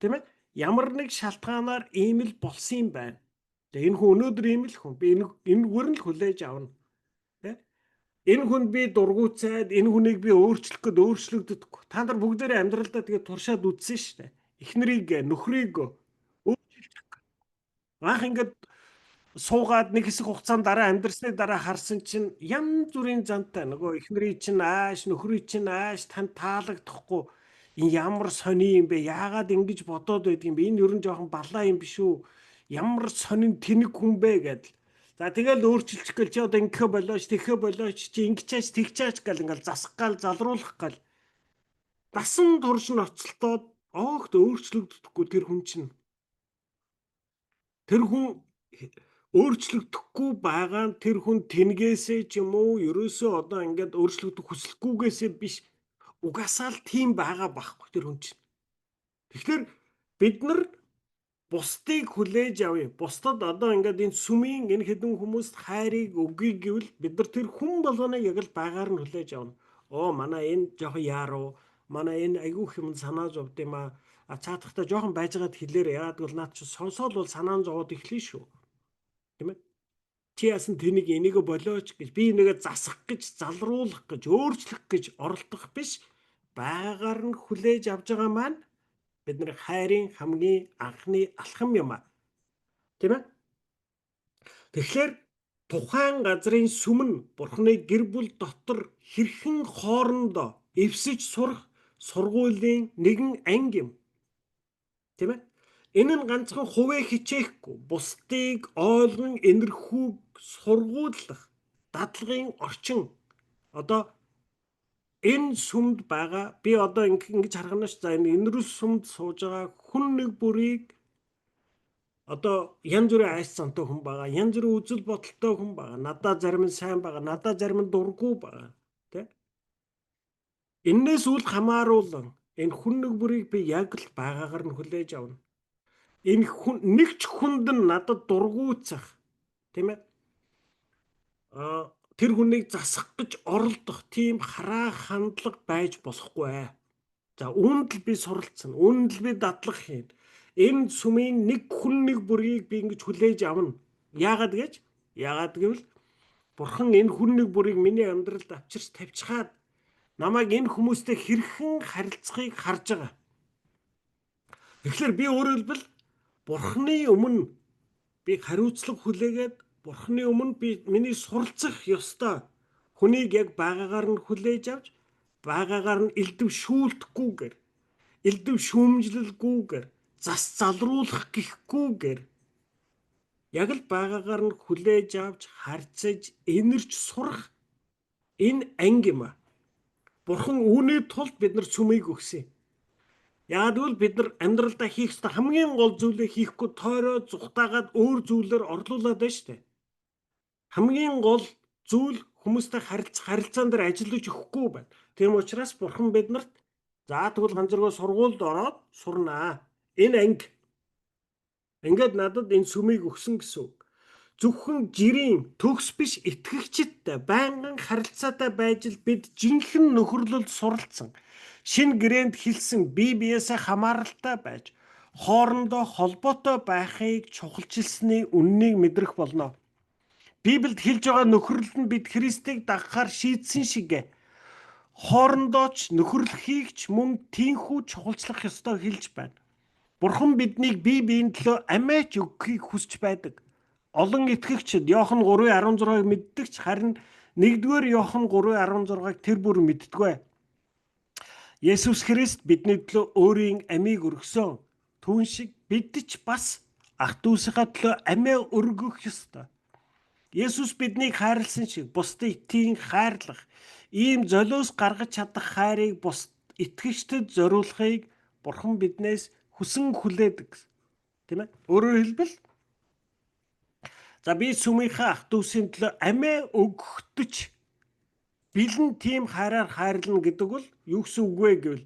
Тийм ээ? Ямар нэг шалтгаанаар ийм л болсон юм байна. Тэгээ энэ хүн өнөөдөр ийм л хүн. Би энэ энэгээр нь л хүлээж авна. Энэ хүнд би дургуйцаад энэ хүнийг би өөрчлөх гээд өөрчлөгддөггүй. Та нар бүгдээрээ амьдралдаа тэгээ туршаад үзсэн шүү дээ. Эхнэрийг, нөхрийг өөрчилж. Анх ингээд суугаад нэг хэсэг хугацаанд дараа амьдрсны дараа харсан чинь янз бүрийн зантай нөгөө эхнэрийг чинь ааш, нөхрийг чинь ааш танд таалагдахгүй, энэ ямар сони юм бэ? Яагаад ингэж бодоод байдаг юм бэ? Энэ ер нь жоохон балаа юм биш үү? Ямар сонин тэнэг хүн бэ гэдэл. За тэгэл өөрчилчих гээл чи одоо ингэхэ болооч, тэгхэ болооч, чи ингэчээч, тэгчээч гэл ингээл засах гал, залруулах гал. Дасан турш ноцолтоод огт өөрчлөгдөхгүй тэр хүн чинь. Тэр хүн өөрчлөгдөхгүй байгаа нь тэр хүн тэнгээсээ ч юм уу ерөөсөө одоо ингээд өөрчлөгдөх хүсэлгүйгээсээ биш, угаасаа л тийм байгаа байхгүй тэр хүн чинь. Тэгэхээр бид нар бусдыг хүлээж авъя. Бусдад одоо ингээд энэ сүмийн энэ хэдэн хүмүүст хайрыг өгье гэвэл бид нар тэр хүн болгоныг яг л байгаар нь хүлээж авна. Оо, манай энэ жоохон яаруу, манай энэ айгүйх юм санаа зовд юм аа. А цаадахта жоохон байжгаад хэлээрэй. Яагаад гэвэл наад чи сонсоол бол санаа зовоод эхлэе шүү. Тийм ээ? Чи яасан тэнийг энийг болооч гэж би энийгээ засах гэж, залруулах гэж, өөрчлөх гэж оролдох биш. Байгаагаар нь хүлээж авж байгаа маань бидний хайрын хамгийн анхны алхам юм а. Тийм ээ? Тэгэхээр тухайн газрын сүм нь Бурхны гэр бүл дотор хэрхэн хоорондоо эвсэж сурах сургуулийн нэгэн анги юм. Тийм ээ? Энэ нь ганцхан хувээ хичээхгүй, бусдыг ойлгон энэрхүүг сургуулах дадлагын орчин. Одоо энэ сүмд байгаа би одоо ингэж харах нь ш. За, энэ энэрэл сүмд сууж байгаа хүн нэг бүрийг одоо янз бүрийн айц зантай хүн байгаа, янз бүрийн үзэл бодолтой хүн байгаа. Надаа зарим нь сайн байгаа, надаа зарим нь дургүй байгаа. Тэ? Энээс үл хамааруулан энэ хүн нэг бүрийг би яг л байгаагаар нь хүлээж авна. Энэ хүн нэг ч хүнд нь надад дургүйцэх, тийм ээ? Тэр хүнийг засах гэж оролдох тийм хараа хандлага байж болохгүй. За, үүнд л би суралцсан, үүнд л би дадлага хийн. Энэ сүмийн нэг хүн нэг бүрийг би ингэж хүлээж авна. Яагаад гэж? Яагаад гэвэл Бурхан энэ хүн нэг бүрийг миний амьдралд авчирч тавьчихаад намайг энэ хүмүүстэй хэрхэн харилцахыг харж байгаа. Тэгэхээр би өөрөөр хэлбэл Бурханы өмнө би хариуцлага хүлээгээд, Бурханы өмнө би миний суралцах ёстой хүнийг яг байгаагаар нь хүлээж авч, байгаагаар нь элдэв шүүлтэхгүйгээр, элдэв шүүмжлэлгүйгээр, зас залруулах гэхгүйгээр яг л байгаагаар нь хүлээж авч, харьцаж, энэрч сурах энэ анги юм а. Бурхан үүний тулд бид нар сүмийг өгсөн. Яг гэвэл бид нар амьдралдаа хийх ёстой хамгийн гол зүйлээ хийхгүй тойроо зугтаагаад өөр зүйлээр орлуулад байна шүү дээ. Хамгийн гол зүйл хүмүүстэй харилцах харилцаан дээр ажиллаж өгөхгүй байна. Тийм учраас Бурхан биднэрт за тэгвэл ганц зэрэг сургуульд ороод сурнаа. Энэ анги ингээд надад энэ сүмийг өгсөн гэсэн үг. Зөвхөн жирийн төгс биш итгэгчидтэй байнгын харилцаатай байж л бид жинхэнэ нөхөрлөлд суралцсан, шинэ гэрээнд хэлсэн бие биесээ хамааралтай байж хоорондоо холбоотой байхыг чухалчилсны үннийг мэдрэх болно. Библиэд хэлж байгаа нөхөрлөл нь бид Христийг дагахаар шийдсэн шиг хоорондоо ч нөхөрлөхийг ч мөн тийнхүү чухалчлах ёстой хэлж байна. Бурхан биднийг бие биеийн төлөө амиа ч өгөхийг хүсч байдаг. Олон итгэгчид Иохан 3:16-ыг мэддэг ч харин 1-р Иохан 3:16-ыг тэр бүр мэддэггүй. Есүс Христ бидний төлөө өөрийн амийг өргөсөн. Түүн шиг бид ч бас ах дүүсийнхээ төлөө амиа өргөх ёстой. Есүс биднийг хайрлсан шиг бусдыг тийм хайрлах, ийм золиос гаргаж чадах хайрыг бус итгэгчдэд зориулахыг Бурхан биднээс хүсэн хүлээдэг. Тийм ээ? Өөрөөр хэлбэл за би сүмийнхээ ах дүүсийн төлөө амиа өгөхдөж бэлэн тийм хайраар хайрлана гэдэг бол юу гэсэн үг вэ гэвэл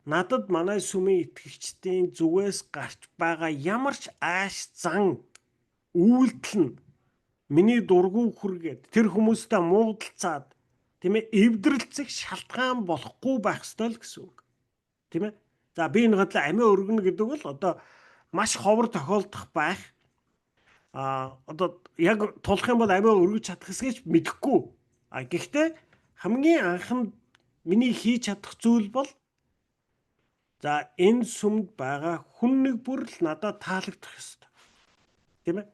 надад манай сүмийн итгэгчдийн зүгээс гарч байгаа ямар ч ааш зан үйлдэл нь миний дургүй хүргээд тэр хүмүүстэй муудалцаад, тийм ээ, эвдрэлцэх шалтгаан болохгүй байх ёстой л гэсэн үг. Тийм ээ? За, би энэ бодлоо амиа өргөнө гэдэг бол одоо маш ховор тохиолдох байх. А одоо яг тулах юм бол амиа өргөж чадах хэсгийг мэдэхгүй. А гэхдээ хамгийн анханд миний хийж чадах зүйл бол за энэ сүмд байгаа хүн нэг бүр л надад таалагдах ёстой. Тийм ээ?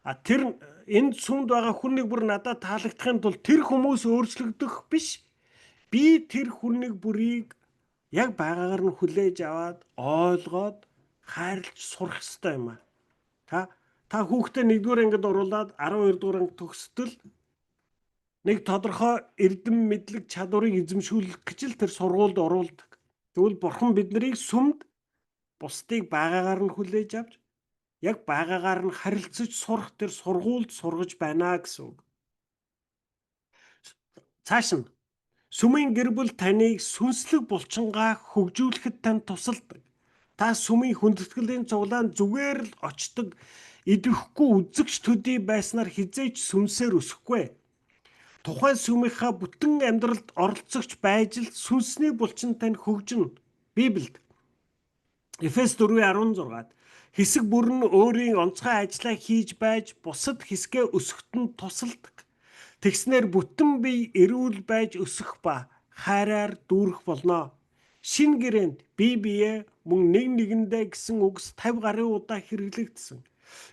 А тэр энэ сүмд байгаа хүн нэг бүр надад таалагдахын тулд тэр хүмүүс өөрчлөгдөх биш. Би тэр хүн нэг бүрийг яг байгаагаар нь хүлээж аваад, ойлгоод, хайрлж сурах ёстой юм а. Та хүүхдээ 1-р ангид оруулаад 12 дугаар анги төгсдөл нэг тодорхой эрдэм мэдлэг чадварыг эзэмшүүлэх гэж л тэр сургуульд оруулдаг. Тэгвэл Бурхан биднийг сүмд бусдыг байгаагаар нь хүлээж авч, яг байгаагаар нь харилцаж сурах тэр сургуульд сургаж байна гэсэн үг. Цааш нь сүмийн гэр бүл таныг сүнслэг булчингаа хөгжүүлэхэд танд тусалдаг. Та сүмийн хүндэтгэлийн цуглаанд зүгээр л очдог идэвхгүй үзэгч төдий байснаар хэзээ ч сүнсээр өсөхгүй. Тухайн сүмийнхаа бүтэн амьдралд оролцогч байж л сүнсний булчин тань хөгжинэ. Библиэд Эфес 4:16-ад Хэсэг бүр нь өөрийн онцгой ажлаа хийж байж бусад хэсгээ өсөхөд нь тусалдаг. Тэгснээр бүтэн бие эрүүл байж өсөх ба хайраар дүүрэх болно. Шинэ гэрээнд бие биеэ мөн нэг нэгэндээ гэсэн үгс 50 гаруй удаа хэрэглэгдсэн.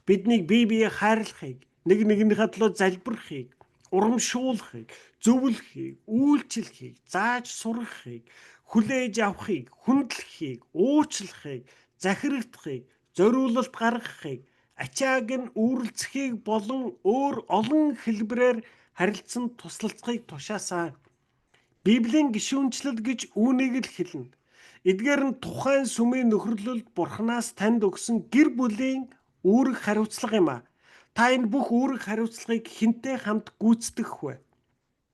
Биднийг бие биеэ хайрлахыг, нэг нэгнийхээ төлөө залбирахыг, урамшуулахыг, зөвлөхийг, үйлчлэхийг, зааж сургахыг, хүлээж авахыг, хүндлэхийг, уучлахыг, захирагдахыг, зориулалт гаргахыг, ачааг нь үүрэлцэхийг болон өөр олон хэлбэрээр харилцан туслалцахыг тушаасан. Библийн гишүүнчлэл гэж үүнийг л хэлнэ. Эдгээр нь тухайн сүмийн нөхөрлөлд Бурханаас танд өгсөн гэр бүлийн үүрэг хариуцлага юм а. Та энэ бүх үүрэг хариуцлагыг хэнтэй хамт гүйцэтгэх вэ?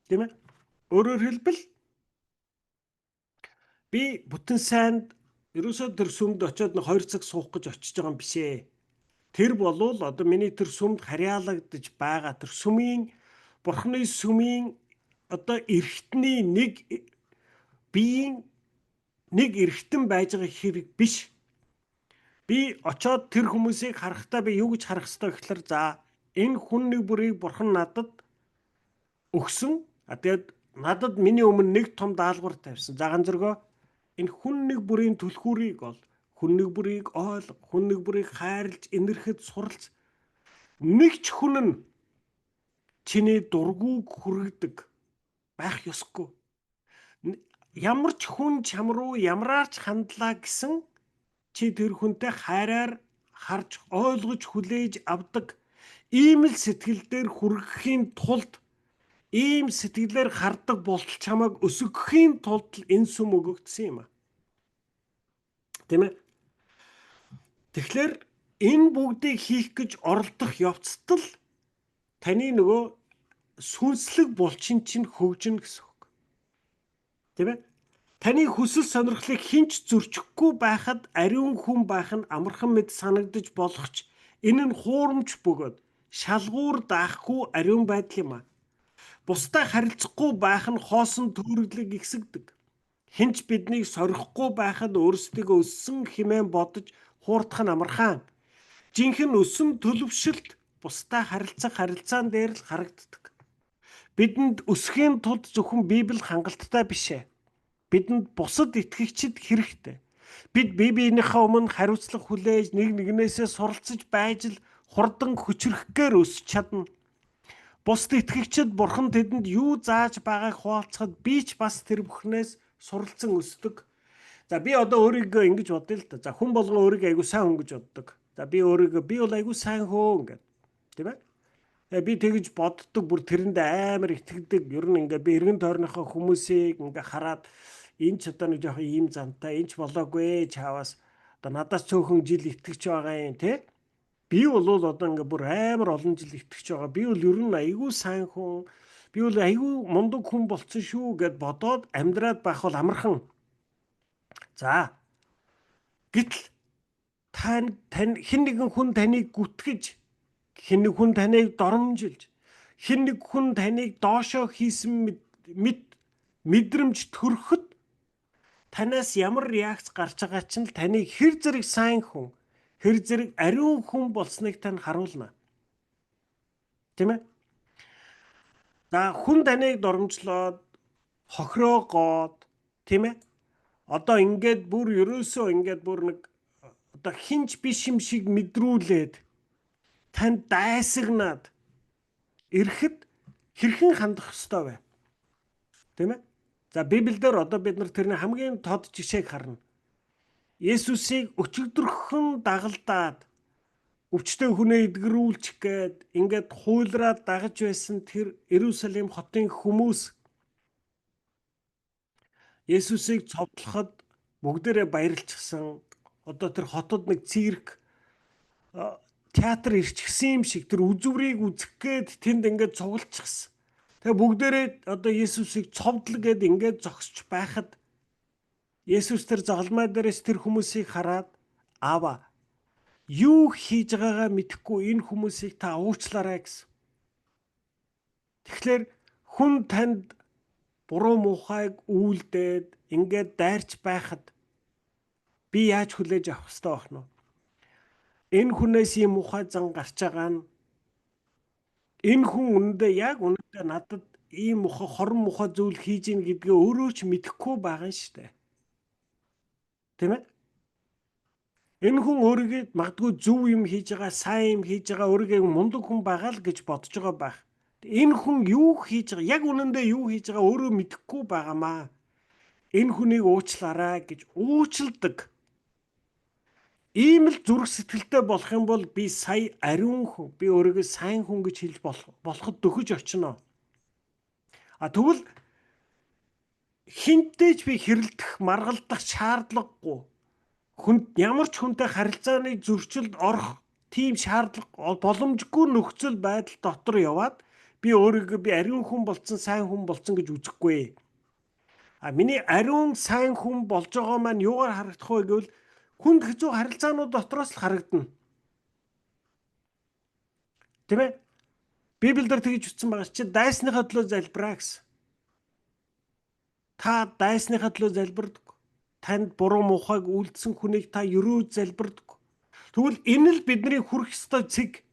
Тийм ээ? Өөрөөр хэлбэл би бүтэн сайнд ерөөсөө тэр сүмд очиод 2 цаг суух гэж очиж байгаа юм биш ээ. Тэр болвол одоо миний тэр сүмд харьяалагдаж байгаа тэр сүмийн Бурхны сүмийн одоо эрхтний нэг биеийн нэг эрхтэн байж байгаа хэрэг биш. Би очоод тэр хүмүүсийг харахтаа би юу гэж харах ёстой гэхлээр за энэ хүн нэг бүрийг Бурхан надад өгсөн. А тэгээд надад миний өмнө нэг том даалгавар тавьсан. За ганцөргөө энэ хүн нэг бүрийн түлхүүрийг ол, хүн нэг бүрийг ойл, хүн нэг бүрийг хайрлж, инэрхэд суралц. Нэг ч хүн нь чиний дургүйг хүргэдэг байх ёсгүй. Ямар ч хүн чам руу ямараар ч хандлаа гэсэн чи тэр хүнтэй хайраар харж ойлгож хүлээж авдаг ийм л сэтгэл дээр хүргэхийн тулд ийм сэтгэлээр хардаг болтол чамайг өсгөхийн тулд энэ сүм өгөгдсөн юм а. Тийм ээ? Тэгэхээр энэ бүгдийг хийх гэж оролдох явцад л таны нөгөө сүнслэг булчин чинь хөгжинэ гэсэн үг. Тийм ээ? Таны хүсэл сонирхлыг хэн ч зөрчихгүй байхад ариун хүн байх нь амархан мэт санагдаж болох ч энэ нь хуурамч бөгөөд шалгуур даахгүй ариун байдал юм а. Бусдаа харилцахгүй байх нь хоосон төөрөглөг ихсэгдэг. Хэн ч биднийг сорихгүй байхад өөрсдийгөө өссөн хэмээн бодож хуурдах нь амархан. Жинхэнэ өсөн төлөвшөлт бусдаа харилцах харилцаан дээр л харагддаг. Бидэнд өсөхийн тулд зөвхөн Библи хангалттай биш ээ. Бидэнд бусад итгэгчид хэрэгтэй. Бид бие биенийхээ өмнө хариуцлага хүлээж нэг нэгнээсээ суралцаж байж л хурдан хүчрэхгээр өсч чадна. Бусад итгэгчид Бурхан тэдэнд юу зааж байгааг хуваалцахад би ч бас тэр бүхнээс суралцан өсдөг. За би одоо өөрийгөө ингэж бодъё л да. За хүн болгон өөрийгөө айгуу сайн хүн гэж боддог. За би өөрийгөө би бол айгуу сайн хөө ингээд. Тийм ээ? Би тэгж боддог, бүр тэрэнд амар итгэдэг. Ер нь ингээ би эргэн тойрныхоо хүмүүсийг ингээ хараад энэ ч одоо нэг жоохон ийм зантай, энэ ч болоогүй чаавас одоо надаас цөөхөн жил итгэж байгаа юм тий. Би бол одоо ингээ бүр амар олон жил итгэж байгаа. Би бол ер нь айгүй сайн хүн, би бол айгүй мундаг хүн болцсон шүү гэд бодоод амьдраад байх бол амархан. За гэтэл тань хэн нэгэн хүн таныг гүтгэж, хэн нэг хүн таныг доромжилж, хэн нэг хүн таныг доошоо хийсэн мэд мэдрэмж төрөхөд танаас ямар реакц гарч байгаа чинь л таныг хэр зэрэг сайн хүн, хэр зэрэг ариун хүн болсныг тань харуулна. Тийм ээ? За хүн таныг доромжлоод хохироогоод тийм ээ? Одоо ингээд бүр ерөөсөө ингээд бүр нэг одоо хинч биш юм шиг мэдрүүлээд танд дайсагнаад ирэхэд хэрхэн хандах ёстой вэ? Тийм ээ? За Библиэлд одоо бид нар тэрний хамгийн тод жишээг харна. Есүсийг өчигдөрхөн дагалдаад өвчтөе хүнээ эдгэрүүлчих гээд ингээд хуйлраад дагаж байсан тэр Иерусалим хотын хүмүүс Есүсийг цовдлоход бүгдээрээ баярлчихсан. Одоо тэр хотод нэг цирк театр ирчихсэн юм шиг тэр үзврийг үзэх гээд тэнд ингээд цуглчихсан. Тэгээ бүгдээрээ одоо Есүсийг цовдол гээд ингээд зогсож байхад Есүс тэр загалмай дээрээс тэр хүмүүсийг хараад аава юу хийж байгаагаа мэдэхгүй энэ хүмүүсийг та уучлаарай гэсэн. Тэгэхээр хүн танд буруу муухайг үйлдээд ингээд дайрч байхад би яаж хүлээж авах ёстой байх нь вэ? Энэ хүнээс ийм муухай зан гарч байгаа нь энэ хүн үнэндээ яг үнэндээ надад ийм муухай хорон муухай зүйл хийж гин гэдгээ өөрөө ч мэдэхгүй байгаа юм шүү дээ. Тийм ээ? Энэ хүн өөрийгөө магадгүй зөв юм хийж байгаа, сайн юм хийж байгаа, өөрийгөө мундаг хүн байгаа л гэж бодож байгаа байх. Энэ хүн юу хийж байгаа, яг үнэндээ юу хийж байгаа өөрөө мэдэхгүй байгаамаа. Энэ хүнийг уучлаарай гэж уучладаг. Ийм л зүрх сэтгэлтэй болох юм бол би сая ариун хүн, би өөрийгөө сайн хүн гэж хэлж болоход дөхөж очино. А тэгвэл хинтээ ч би хэрэлдэх, маргалдах шаардлагагүй. Хүн ямар ч хүнтэй харилцааны зөрчилд орох тийм шаардлага боломжгүй нөхцөл байдал дотор яваад би өөрийгөө би ариун хүн болсон, сайн хүн болсон гэж үзэхгүй. А миний ариун сайн хүн болж байгаа маань юугаар харагдах вэ гэвэл хүнд хэцүү харилцаанууд дотроос л харагдана. Тийм ээ? Библиэлд тэгж бичсэн байгаа чи дайсныхаа төлөө залбираа гэсэн. Та дайсныхаа төлөө залбирдаг. Танд буруу муухайг үйлдсэн хүнийг та ерөөж залбирдаг. Тэгвэл энэ л бидний хүрэх ёстой цэг.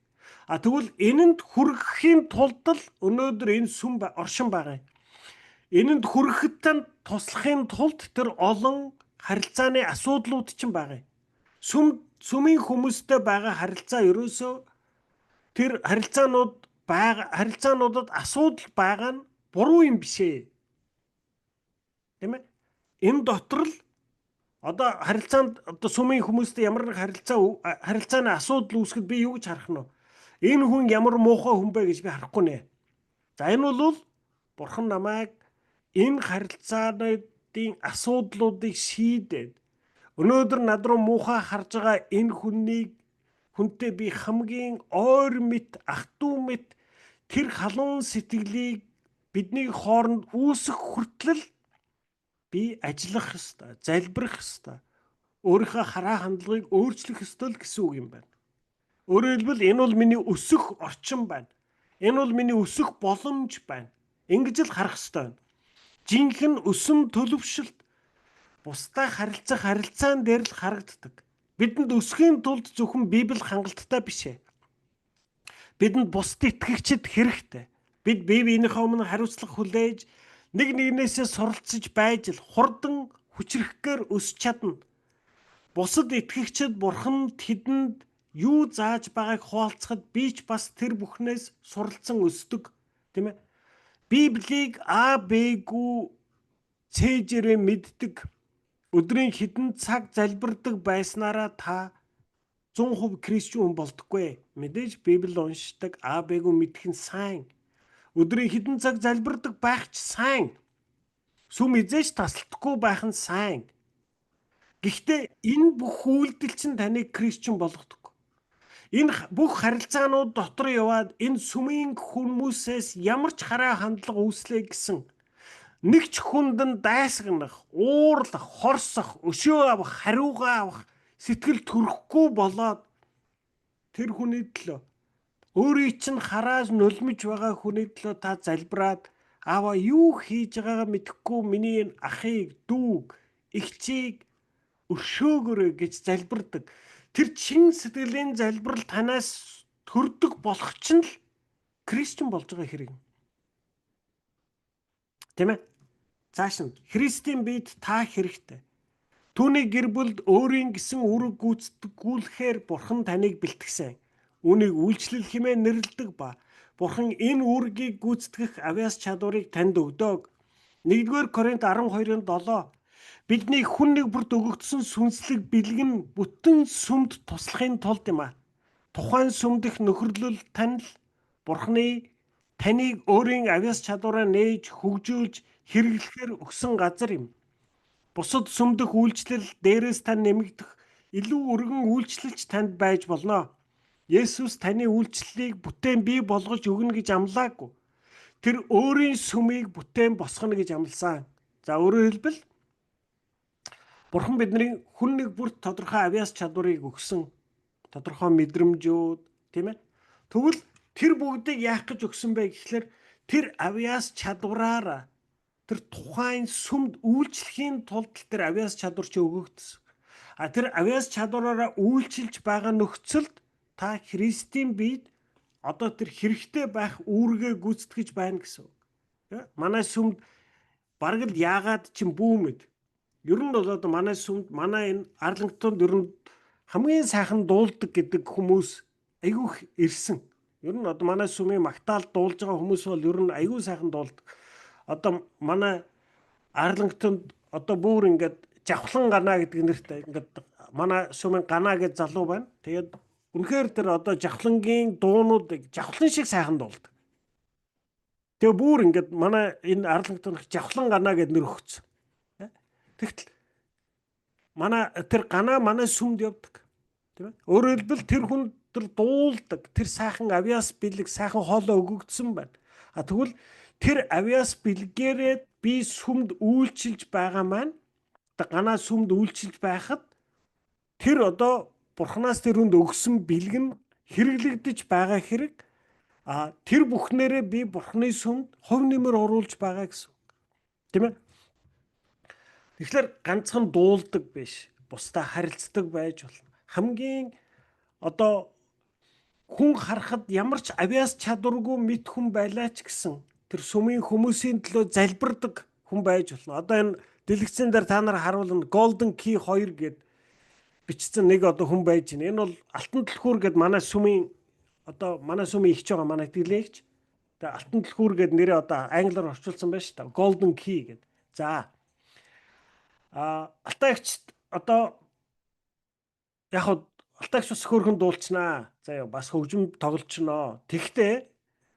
А тэгвэл энэнд хүрэхийн тулд л өнөөдөр энэ сүм оршин байгаа юм. Энэнд хүрэхэд танд туслахын тулд тэр олон харилцааны асуудлууд ч байгаа юм. Сүм сүмийн хүмүүстэй байгаа харилцаа ерөөсөө тэр харилцаанууд байгаа харилцаануудад асуудал байгаа нь буруу юм биш ээ. Тийм ээ? Энэ дотор л одоо харилцаанд одоо сүмийн хүмүүстэй ямар нэг харилцаа харилцааны асуудал үүсгэхэд би юу гэж харах нь вэ? Энэ хүн ямар муухай хүн бэ гэж би харахгүй нэ. За энэ бол бурхан намайг энэ харилцаануудын асуудлуудыг шийдээд өнөөдөр над руу муухай харж байгаа энэ хүнийг хүнтэй би хамгийн ойр мэт ах トゥ мэт тэр халуун сэтгэлийг бидний хооронд үүсэх хүртэл би ажиллах ёстой, залбирах ёстой. Өөрийнхөө хараа хандлагыг өөрчлөх ёстой л гэсэн үг юм байна. Өөрөөр хэлбэл энэ бол миний өсөх орчин байна. Энэ бол миний өсөх боломж байна. Ингэж л харах ёстой байна. Жинхэнэ өсөн төлөвшөлт бусдаа харилцах харилцаан дээр л харагддаг. Бидэнд өсөхийн тулд зөвхөн Библи хангалттай биш ээ. Бидэнд бусад итгэгчид хэрэгтэй. Бид бие биенийхээ өмнө хариуцлага хүлээж нэг нэгнээсээ суралцж байж л хурдан хүчрэхгээр өсч чадна. Бусад итгэгчид бурхан тэдэнд юу зааж байгааг хуваалцахад би ч бас тэр бүхнээс суралцсан өсдөг, тийм ээ. Библийг А Б гү цээжээрээ мэддэг, өдрийн хэдэн цаг залбирдаг байснараа та 100% христчин хүн болдоггүй. Мэдээж Библи уншдаг, А Б гү мэдэх нь сайн. Өдрийн хэдэн цаг залбирдаг байх ч сайн. Сүм эзэж тасалдахгүй байх нь сайн. Гэхдээ энэ бүх үйлдэл чинь таныг христчин болгодог. Энэ бүх харилцаанууд дотор яваад энэ сүмийн хүмүүсээс ямар ч хараа хандлага үүслээ гэсэн нэг ч хүнд нь дайсагнах, уурлах, хорсох, өшөө авах, хариугаа авах сэтгэл төрөхгүй болоод тэр хүний төлөө өөрийн чинь хараас нулимж байгаа хүний төлөө та залбираад аава юу хийж байгаагаа мэдэхгүй миний энэ ахыг, дүүг, эгчийг өршөөгөөрэй гэж залбирдаг. Тэр чин сэтгэлийн залбирал танаас төрдөг болох чинь л христчин болж байгаа хэрэг. Тийм ээ? Цааш нь Христийн биед та хэрэгтэй. Түүний гэр бүлд өөрийн гэсэн үүрэг гүйцэтгүүлэхээр Бурхан таныг бэлтгэсэн. Үүнийг үйлчлэл хэмээн нэрлэдэг ба Бурхан энэ үүргийг гүйцэтгэх авиас чадварыг танд өгдөг. 1-р Коринт 12-ын 7 Бидний хүн нэг бүрт өгөгдсөн сүнслэг бэлэг нь бүтэн сүмд туслахын тулд юм а. Тухайн сүмдэх нөхөрлөл тань л Бурханы таныг өөрийн авиас чадвараа нээж хөгжүүлж хэрэглэхээр өгсөн газар юм. Бусад сүмдэх үйлчлэл дээрээс тань нэмэгдэх илүү өргөн үйлчлэлч танд байж болно. Есүс таны үйлчлэлийг бүтээн бий болгож өгнө гэж амлаагүй. Тэр өөрийн сүмийг бүтээн босгоно гэж амласан. За өөрөөр хэлбэл Бурхан бидний хүн нэг бүрт тодорхой авиас чадварыг өгсөн. Тодорхой мэдрэмжүүд, тийм ээ. Тэгвэл тэр бүгдийг яах гэж өгсөн бэ гэхлээр тэр авиас чадвараар тэр тухайн сүмд үйлчлэхийн тулд тэр авиас чадвар чи өгөгдсөн. А тэр авьяас чадвараараа үйлчилж байгаа нөхцөлд та Христийн биед одоо тэр хэрэгтэй байх үүргээ гүйцэтгэж байна гэсэн үг. Манай сүмд бараг л яагаад чинь бүү мэд. Ер нь бол одоо манай сүмд, манай энэ Арлингтонд ер нь хамгийн сайхан дуулдаг гэдэг хүмүүс айгүйх ирсэн. Ер нь одоо манай сүмийн магтаал дуулж байгаа хүмүүс бол ер нь айгүй сайхан дуулдаг. Одоо манай Арлингтонд одоо бүр ингээд Жавхлан Ганаа гэдэг нэртэй ингээд манай сүмийн Ганаа гэж залуу байна. Тэгээд үнэхээр тэр одоо Жавхлангийн дуунуудыг жавхлан шиг сайхан дуулдаг. Тэгээ бүр ингээд манай энэ Арлингтонд Жавхлан Ганаа гэд нэр өгсөн. Тэгтэл манай тэр Ганаа манай сүмд явдаг. Тийм ээ. Өөрөөр хэлбэл тэр хүн тэр дуулдаг, тэр сайхан авьяас бэлэг, сайхан хоолой өгөгдсөн байна. А тэгвэл тэр авьяас бэлгээрээ би сүмд үйлчилж байгаа маань одоо Ганаа сүмд үйлчилж байхад тэр одоо Бурханаас тэр хүнд өгсөн бэлэг нь хэрэглэгдэж байгаа хэрэг, а тэр бүхнээрээ би Бурханы сүмд хувь нэмэр оруулж байгаа гэсэн үг. Тийм ээ. Тэгэхээр ганцхан дуулдаг биш, бусдаа харилцдаг байж болно. Хамгийн одоо хүн харахад ямар ч авьяас чадваргүй мэт хүн байлаа ч гэсэн тэр сүмийн хүмүүсийн төлөө залбирдаг хүн байж болно. Одоо энэ дэлгэцэн дээр та нар харуулна, Golden Key 2 гэд бичсэн нэг одоо хүн байж байна. Энэ бол Алтан түлхүүр гэд манай сүмийн одоо манай сүмийн эгч байгаа, манай итгэлийн эгч. Тэгээ Алтан түлхүүр гэд нэрээ одоо англиар орчуулсан байна шүү дээ. Golden Key гэд. За. А Алтан эгчт одоо яг хав Алтан эгч бас хөөрхөн дуулчнаа. За яа, бас хөгжим тоглолчноо. Тэгтээ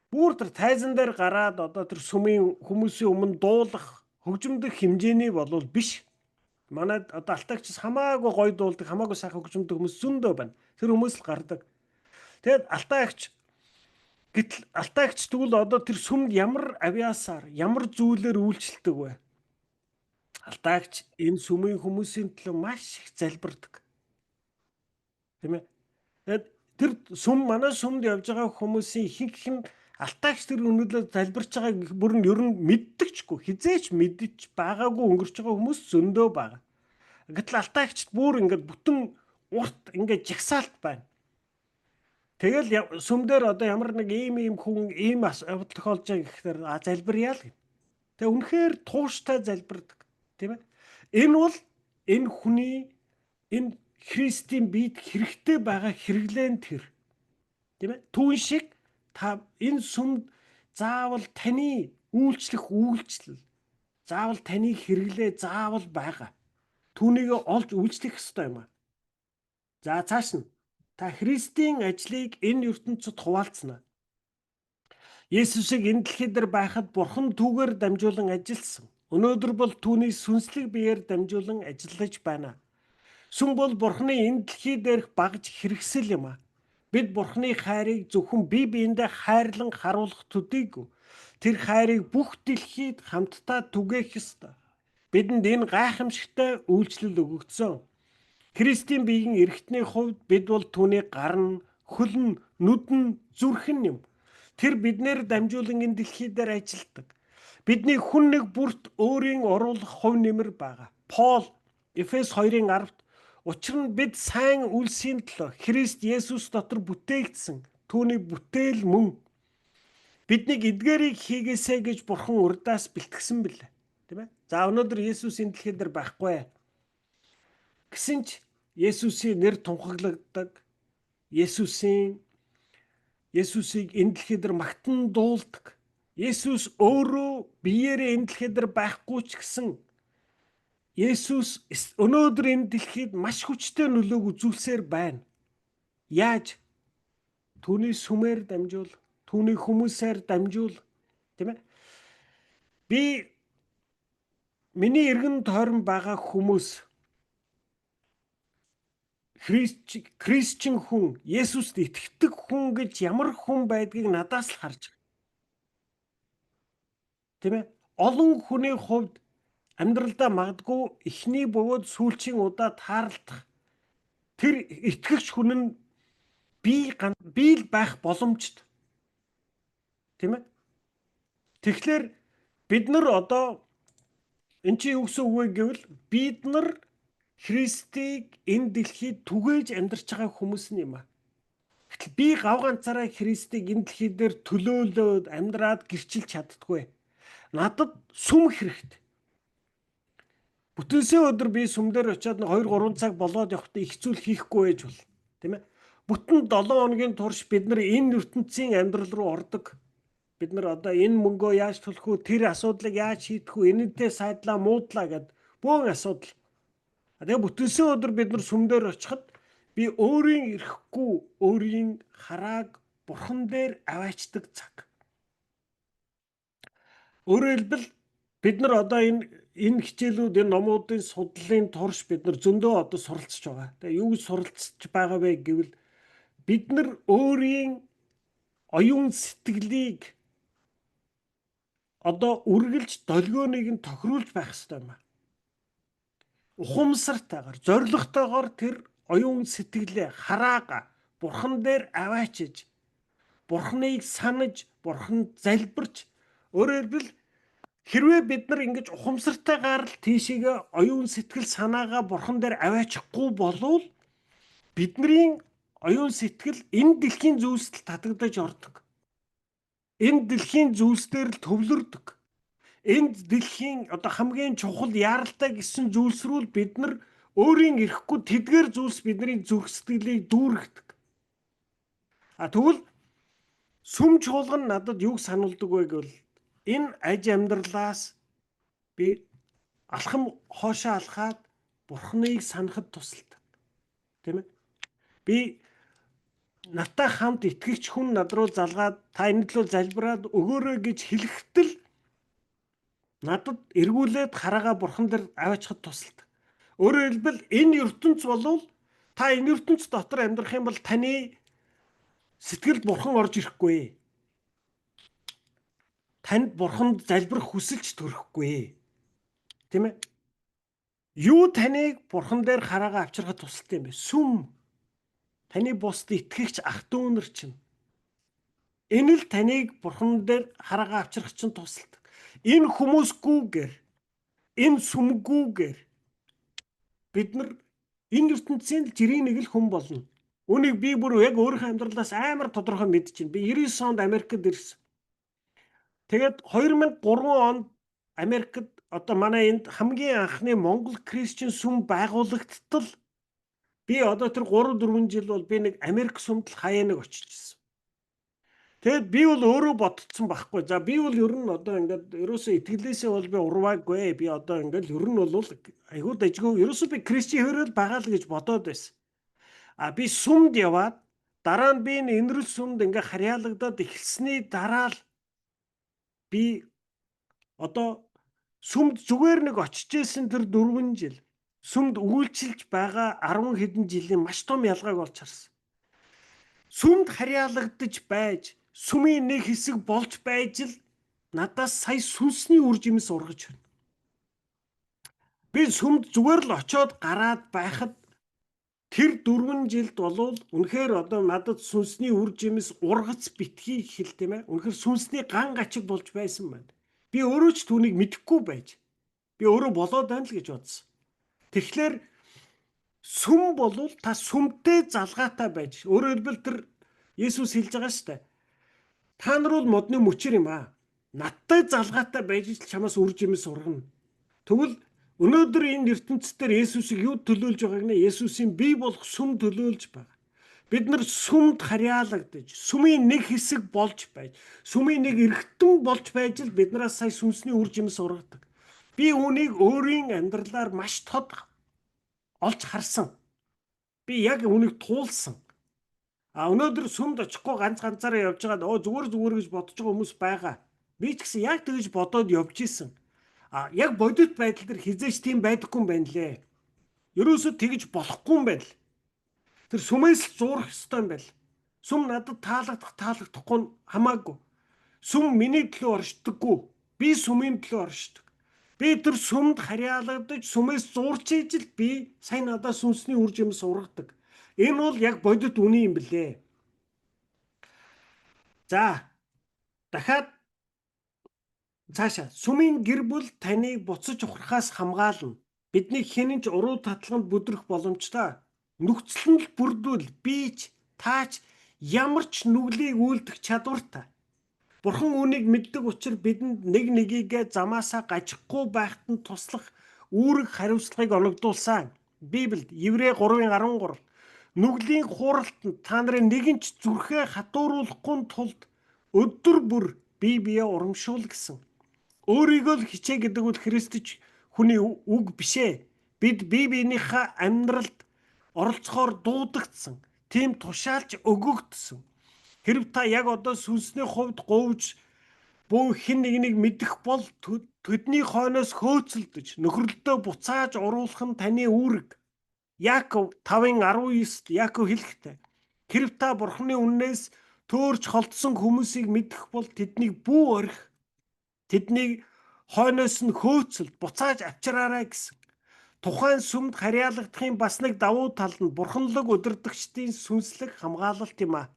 бүр тэр тайзан дээр гараад одоо тэр сүмийн хүмүүсийн өмнө дуулах, хөгжимдөх хэмжээний болвол биш. Манай одоо Алтан эгчс хамаагүй гоё дуулдаг, хамаагүй сайхан хөгжимдөг хүмүүс зөндөө байна. Тэр хүмүүс л гардаг. Тэгэд Алтан эгч гэтэл Алтан эгч тэгвэл одоо тэр сүмд ямар авьяасаар, ямар зүйлээр үйлчлдэг вэ? Алтан эгч энэ сүмийн хүмүүсийн төлөө маш их залбирдаг. Тийм ээ. Тэгээд тэр сүм, манай сүмд явж байгаа хүмүүсийн ихэнх нь Алтан эгч тэр өнөдлөө залбирч байгааг бүр нь ер нь мэддэгчгүй, хэзээ ч мэдэж байгаагүй өнгөрч байгаа хүмүүс зөндөө байгаа. Гэтэл Алтан эгчд бүр ингээд бүтэн урт ингээд жагсаалт байна. Тэгэл сүмдэр одоо ямар нэг ийм ийм хүн ийм асуудал тохиолж байгаа гэхээр а залбирая л гэнэ. Тэгээ үнэхээр тууштай залбирдаг. Тийм ээ. Энэ бол энэ хүний энэ Христийн биед хэрэгтэй байгаа хэрэглээ нь тэр. Тийм ээ. Түүн шиг та энэ сүмд заавал таны үйлчлэх үйлчлэл, заавал таны хэрэглээ заавал байгаа. Түүнийг олж үйлчлэх ёстой юм аа. За, цааш нь та Христийн ажлыг энэ ертөнцид хуваалцсана. Есүсийг энэ дэлхий дээр байхад Бурхан түүгээр дамжуулан ажилласан. Өнөөдөр бол түүний сүнслэг биеэр дамжуулан ажиллаж байна. Сүм бол Бурханы энэ дэлхий дээрх багаж хэрэгсэл юм а. Бид Бурханы хайрыг зөвхөн бие биендээ хайрлан харуулах төдийгүй тэр хайрыг бүх дэлхийд хамтдаа түгээх ёстой. Бидэнд энэ гайхамшигтай үйлчлэл өгөгдсөн. Христийн биеийн эргэтний хувьд бид бол түүний гар нь, хөл нь, нүд нь, зүрх нь юм. Тэр биднээр дамжуулан энэ дэлхий дээр ажилладаг. Бидний хүн нэг бүрт өөрийн оруулах хувь нэмэр байгаа. Пол Эфес 2-ын 10-т "Учир нь бид сайн үйлсийн төлөө Христ Есүс дотор бүтээгдсэн түүний бүтээл мөн. Биднийг эдгээрийг хийгээсэй гэж Бурхан урдаас бэлтгэсэн билээ." Тийм ээ. За, өнөөдөр Есүс энэ дэлхий дээр байхгүй. Гэсэн ч Есүсийн нэр тунхаглагддаг. Есүсийг энэ дэлхий дээр магтан дуулдаг. Есүс өөрөө биеэрээ энэ дэлхий дээр байхгүй ч гэсэн Есүс өнөөдөр энэ дэлхийд маш хүчтэй нөлөөг үзүүлсээр байна. Яаж? Түүний сүмээр дамжуул, түүний хүмүүсээр дамжуул, тийм ээ. Би миний эргэн тойрон байгаа хүмүүс Христ, Christian хүн, Есүст итгэдэг хүн гэж ямар хүн байдгийг надаас л харж байгаа. Тийм ээ? Олон хүний хувьд амьдралдаа магадгүй эхний бөгөөд сүүлчийн удаа тааралдах тэр итгэгч хүн нь би л байх боломжтой. Тийм ээ? Тэгэхээр бид нар одоо эн чинь юу гэсэн үг вэ гэвэл бид нар Христийг энэ дэлхийд түгээж амьдарч байгаа хүмүүс нь юм аа. Гэтэл би гав ганцаараа Христийг энэ дэлхий дээр төлөөлөөд амьдраад гэрчилж чаддаггүй. Надад сүм хэрэгтэй. Бүтэнсийн өдөр би сүм дээр очиод 2 3 цаг болоод явахдаа их зүйл хийхгүй байж бол, тийм ээ. Бүтэн 7 хоногийн турш бид нар энэ ертөнцийн амьдрал руу ордог. Бид нар одоо энэ мөнгөө яаж төлөх үү, тэр асуудлыг яаж шийдэх үү, энэнтэй сайдлаа муудлаа гэд бөөн асуудал. Тэгээ бүтэнсэн өдөр бид нар сүм дээр очиход би өөрийн эрэхгүй өөрийн харааг бурхан дээр аваачдаг цаг. Өөрөөр хэлбэл бид нар одоо энэ хичээлүүд, энэ номуудын судлалын турш бид нар зөндөө одоо суралцж байгаа. Тэгээ юу гэж суралцж байгаа вэ гэвэл бид нар өөрийн оюун сэтгэлийг одоо үргэлж долгионыг нь тохируулж байх хэрэгтэй юм аа. Ухамсартайгаар, зоригтойгоор тэр оюун сэтгэлээ хараага бурхан дээр аваачиж, бурханыг санаж, бурханд залбирч, өөрөөр хэлбэл хэрвээ бид нар ингэж ухамсартайгаар л тийшээгээ оюун сэтгэл санаагаа бурхан дээр аваачихгүй болвол бидний оюун сэтгэл энэ дэлхийн зүйлсд татагдаж ордог. Энэ дэлхийн зүйлс дээр л төвлөрдөг. Энэ дэлхийн одоо хамгийн чухал яаралтай гэсэн зүйлс рүү л бид нар өөрийн эрэхгүй тэдгээр зүйлс бидний зүрх сэтгэлийг дүүргэдэг. А тэгвэл сүм чуулган надад юуг сануулдаг вэ гэвэл энэ аж амьдралаас би алхам хоошоо алхаад бурхныг санахад тусалдаг. Тийм ээ? Би надтай хамт итгэгч хүн над руу залгаад та энэ төлөө залбираад өгөөрэй гэж хэлэхдээ л надад эргүүлээд хараага бурхан дээр аваачихад тусалдаг. Өөрөөр хэлбэл энэ ертөнц болвол та энэ ертөнц дотор амьдрах юм бол таны сэтгэлд бурхан орж ирэхгүй. Танд бурханд залбирах хүсэлч төрөхгүй. Тийм ээ? Юу таныг бурхан дээр хараага авчирхад тусалтай юм бэ? Сүм. Таны бусд итгэгч ах дүү нар чинь. Энэ л таныг бурхан дээр хараага авчрах чинь тусалдаг. Энэ хүмүүсгүйгээр, энэ сүмгүйгээр бид нар энэ ертөнцийн л жирийн нэг л хүн болно. Үүнийг би бүр яг өөрийнхөө амьдралаас амар тодорхой мэдчихэв. Би 99 онд Америкт ирсэн. Тэгээд 2003 онд Америкт одоо манай энд хамгийн анхны Монгол Кристиан сүм байгуулагдтал би одоо тэр 3 4 жил бол би нэг Америк сүмд л хаяа нэг очиж ирсэн. Тэгээд би бол өөрөө бодцсон байхгүй. За би бол ер нь одоо ингээд ерөөсөө итгэлээсээ бол би урваагүй. Би одоо ингээд ер нь бол айгуу дажгүй ерөөсөө би Кристиан хөрөл байгаа л гэж бодоод байсан. А би сүмд яваад дараа нь би энэ энэрэл сүмд ингээ харьяалагдаад эхэлсний дараа л би одоо сүмд зүгээр нэг очиж исэн тэр 4 жил сүмд үйлчилж байгаа 10 хэдэн жилийн маш том ялгааг олж харсан. Сүмд харьяалагдаж байж сүмийн нэг хэсэг болж байж л надаас сая сүнсний үр жимс ургаж байна. Би сүмд зүгээр л очиод гараад байхад тэр 4 жилд болвол үнэхээр одоо надад сүнсний үр жимс ургац битгий хэл, тийм ээ. Үнэхээр сүнсний ган гачиг болж байсан байна. Би өөрөө ч түүнийг мэдэхгүй байж би өөрөө болоод байна л гэж бодсон. Тэгэхээр сүм болвол та сүмтэй залгаатай байж, өөрөөр хэлбэл тэр Есүс хэлж байгаа шүү дээ. Та нар бол модны мөчөр юм аа. Надтай залгаатай байж л чамаас үр жимс ургана. Тэгвэл өнөөдөр энэ ертөнцийн Есүсийг юу төлөөлж байгааг нь Есүсийн бий болох сүм төлөөлж байгаа. Бид нар сүмд харьяалагдаж, сүмийн нэг хэсэг болж байж, сүмийн нэг эргэтэн болж байж л биднээс сая сүнсний үр жимс ургадаг. Би үүнийг өөрийн амьдралаар маш тод олж харсан. Би яг үүнийг туулсан. А өнөөдөр сүмд очихгүй ганц ганцаараа явж байгаад оо зүгээр зүгээр гэж бодож байгаа хүмүүс байгаа. Би ч гэсэн яг тэгж бодоод явж исэн. А яг бодит байдал дээр хизээч тийм байдаггүй юм байна лээ. Ерөөсөө тэгж болохгүй юм байна л. Тэр сүмээс л зуурах ёстой юм байна. Сүм надад таалагдах таалагдахгүй нь хамаагүй. Сүм миний төлөө оршдоггүй. Би сүмийн төлөө оршдог. Би тэр сүмд харьяалагдаж сүмээс зуурч ижил би сая надад сүнсний үр жимс ургадаг. Энэ бол яг бодит үнэн юм блэ. За дахиад цаашаа сүмийн гэр бүл таныг буцаж ухрахаас хамгаална. Бидний хэн нь ч уруу таталганд бүдрэх боломжтой. Нөхцөл нь л бүрдүүл би ч таач ямар ч нүглийг үйлдэх чадвартай. Бурхан үүнийг мэддэг учир бидэнд нэг нэгийгээ замаасаа гажихгүй байхад нь туслах үүрэг хариуцлагыг оногдуулсан. Библиэд Еврей 3:13 нүглийн хууралтанд та нарын нэгэн ч зүрхээ хатууруулахгүй тулд өдөр бүр бие биеэ урамшуул гэсэн. Өөрийгөө л хичээ гэдэг үл Христч хүний үг биш ээ. Бид бие биенийхээ амьдралд оролцохоор дуудагдсан. Тийм тушаалж өгөгдсөн. Хэрв та яг одоо сүнсний хувьд говж бүү хэн нэгнийг мэдэх бол тэдний хойноос хөөцөлдөж нөхөрлөлдөө буцааж уруулах нь таны үүрэг. Яаков 5:19-д Яаков хэлэхдээ хэрв та Бурхны үннээс төөрч холдсон хүмүүсийг мэдэх бол тэднийг бүү орхи. Тэднийг хойноос нь хөөцөлд буцааж авчираарай гэсэн. Тухайн сүмд харьяалагдахын бас нэг давуу тал нь бурханлаг удирдагчдын сүнслэг хамгаалалт юм а.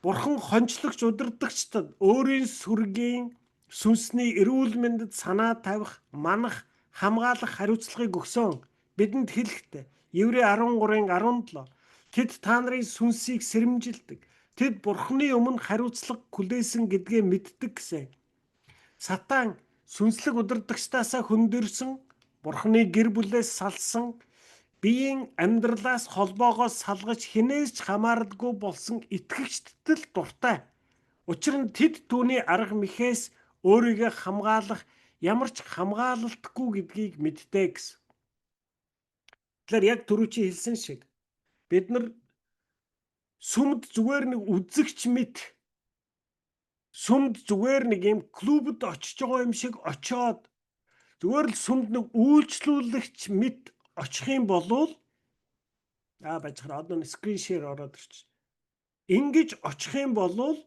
Бурхан хончлогч удирдагчдад өөрийн сүргийн сүнсний эрүүл мэндэд санаа тавих, манах, хамгаалах хариуцлагыг өгсөн. Бидэнд хэлэхдээ Еврей 13:17 тэд та нарын сүнсийг сэрэмжилдэг. Тэд Бурханы өмнө хариуцлага хүлээсэн гэдгээ мэддэг гэсэн. Сатан сүнслэг удирдагчдаасаа хөндөрсөн, Бурханы гэр бүлээс салсан, биеийн амьдралаас холбоогоо салгаж хинээс ч хамааралгүй болсон итгэгчдэд л дуртай. Учир нь тэд түүний арга мэхээс өөрийгөө хамгаалах ямар ч хамгаалалтгүй гэдгийг мэддэг гэсэн. Тэгэхээр яг түрүү чи хэлсэн шиг бид нар сүмд зүгээр нэг үзэгч мэт сүмд зүгээр нэг юм клубд очиж байгаа юм шиг очоод зүгээр л сүмд нэг үйлчлүүлэгч мэт очих юм болвол бажхаар одоо screen share ороод ирчих. Ингэж очих юм болвол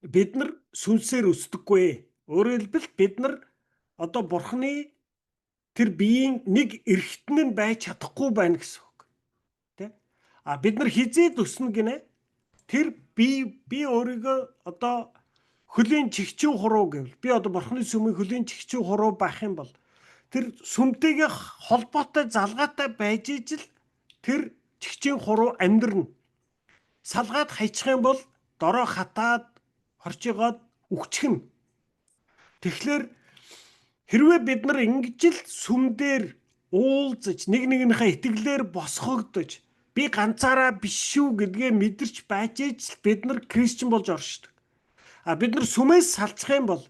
бид нар сүнсээр өсдөггүй. Өөрөөр хэлбэл бид нар одоо Бурхны тэр биеийн нэг эрхтэн нь байж чадахгүй байна гэсэн үг. Тэ? А бид нар хизээд өснө гинэ. Тэр би өөрийгөө одоо хөлийн чигчүү хуруу гэвэл би одоо Бурхны сүмийн хөлийн чигчүү хуруу байх юм бол тэр сүмтэйгээ холбоотой залгаатай байж ижил тэр чигчийн хуруу амьдрна. Салгаад хайчих юм бол дороо хатаад хорчигоод үхчихнэ. Тэгэхээр хэрвээ бид нар ингэж л сүм дээр уулзаж нэг нэгнийхээ итгэлээр босгогдож би ганцаараа биш шүү гэдгээ мэдэрч байж ижил бид нар христчин болж оршдог. А бид нар сүмээс салчих юм бол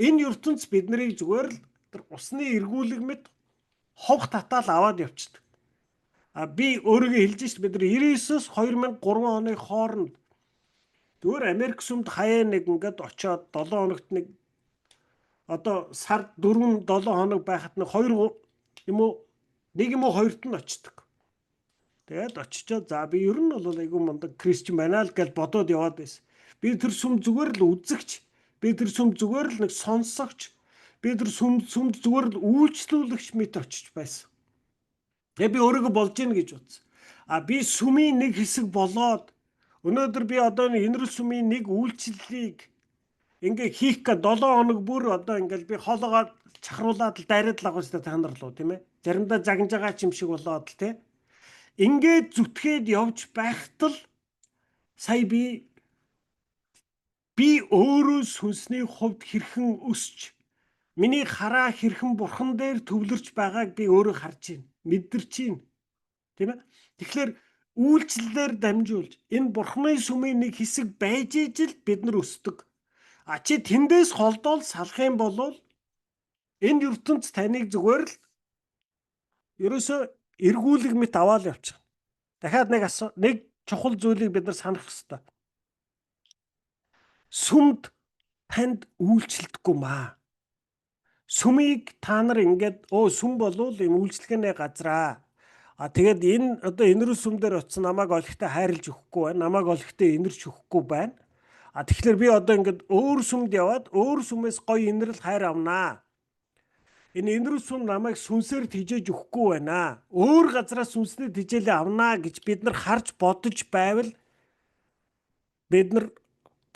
энэ ертөнц бид нарыг зүгээр л тэр усны эргүүлэг мэт ховх татаал аваад явчихдаг. А би өөрийгөө хэлж шít бид нар 99-с 2003 оны хооронд зүгээр Америк сүмд хаяа нэг ингээд очоод 7 хоногт нэг одоо сард 4 7 хоног байхад нэг 2 юм уу нэг юм уу хоёрт нь очдог. Тэгээд очичоод за би ер нь бол айгүй мундаг христчин байна л гэж бодоод яваад байсан. Би тэр сүм зүгээр л үзэгч, би тэр сүм зүгээр л нэг сонсогч, би тэр сүмд зүгээр л үйлчлүүлэгч мэт очиж байсан. Тэгээ би өөрийгөө болж гин гэж бодсон. А би сүмийн нэг хэсэг болоод өнөөдөр би одоо нэг энэрэл сүмийн нэг үйлчлэлийг ингээ хийх гэ 7 хоног бүр одоо ингээл би хоолоогоо чахруулаад л дайраад л агуулстай та нар луу тийм ээ. Заримдаа загнаж байгаа ч юм шиг болоод л тийм. Ингээд зүтгээд явж байхад л сая би өөрөө сүнсний хувьд хэрхэн өсч миний хараа хэрхэн бурхан дээр төвлөрч байгааг би өөрөө харж байна, мэдэрч байна. Тийм ээ. Тэгэхээр үйлчлэлээр дамжуулж энэ бурханы сүмийн нэг хэсэг байж ижил бид нар өсдөг. А чи тэндээс холдоол салах юм бол энэ ертөнц таныг зүгээр л ерөөсөө эргүүлэг мэт аваад явчих. Дахиад нэг чухал зүйлийг бид нар санах ёстой. Сүмд танд үйлчлдэггүй маа. Сүмийг та нар ингээд сүм болвол юм үйлчлэгээний газраа. А тэгээд энэ одоо энэрэл сүм дээр очисон намайг олигтой хайрлж өгөхгүй байна. Намайг олигтой инэрч өгөхгүй байна. А тэгэхээр би одоо ингээд өөр сүмд яваад өөр сүмээс гоё инэрэл хайр авнаа. Энэ инэрэл сүм намайг сүнсээр тижээж өгөхгүй байна. Өөр газраас сүнсний тижээлээ авнаа гэж бид нар харж бодож байвал бид нар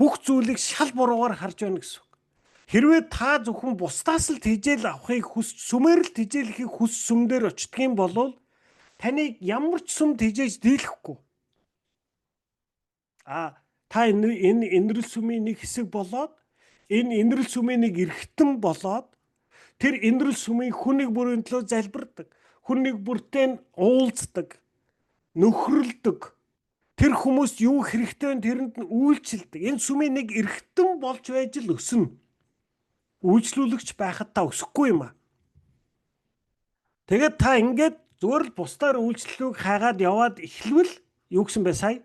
бүх зүйлийг шал буруугаар харж байна гэсэн үг. Хэрвээ та зөвхөн бусдаас л тэжээл авахыг хүсч, сүмээр л тэжээлэхийг хүс сүм дээр очдөг юм бол таныг ямар ч сүм тэжээж дийлэхгүй. А та энэ энэрэл сүмийн нэг хэсэг болоод, энэ энэрэл сүмийн нэг эргэтэн болоод, тэр энэрэл сүмийн хүн нэг бүрийн төлөө залбирдаг, хүн нэг бүртэй нь уулздаг, нөхрөлдөг. Тэр хүмүүст юу хэрэгтэй вэ, тэрэнд нь үйлчилдэг. Энэ сүмийн нэг эргэтэн болж байж л өснө. Үйлчлүүлэгч байхад та өсөхгүй юм а. Тэгээд та ингээд зүгээр л бусдаар үйлчлэлийг хайгаад яваад эхлвэл юу гэсэн бэ сая?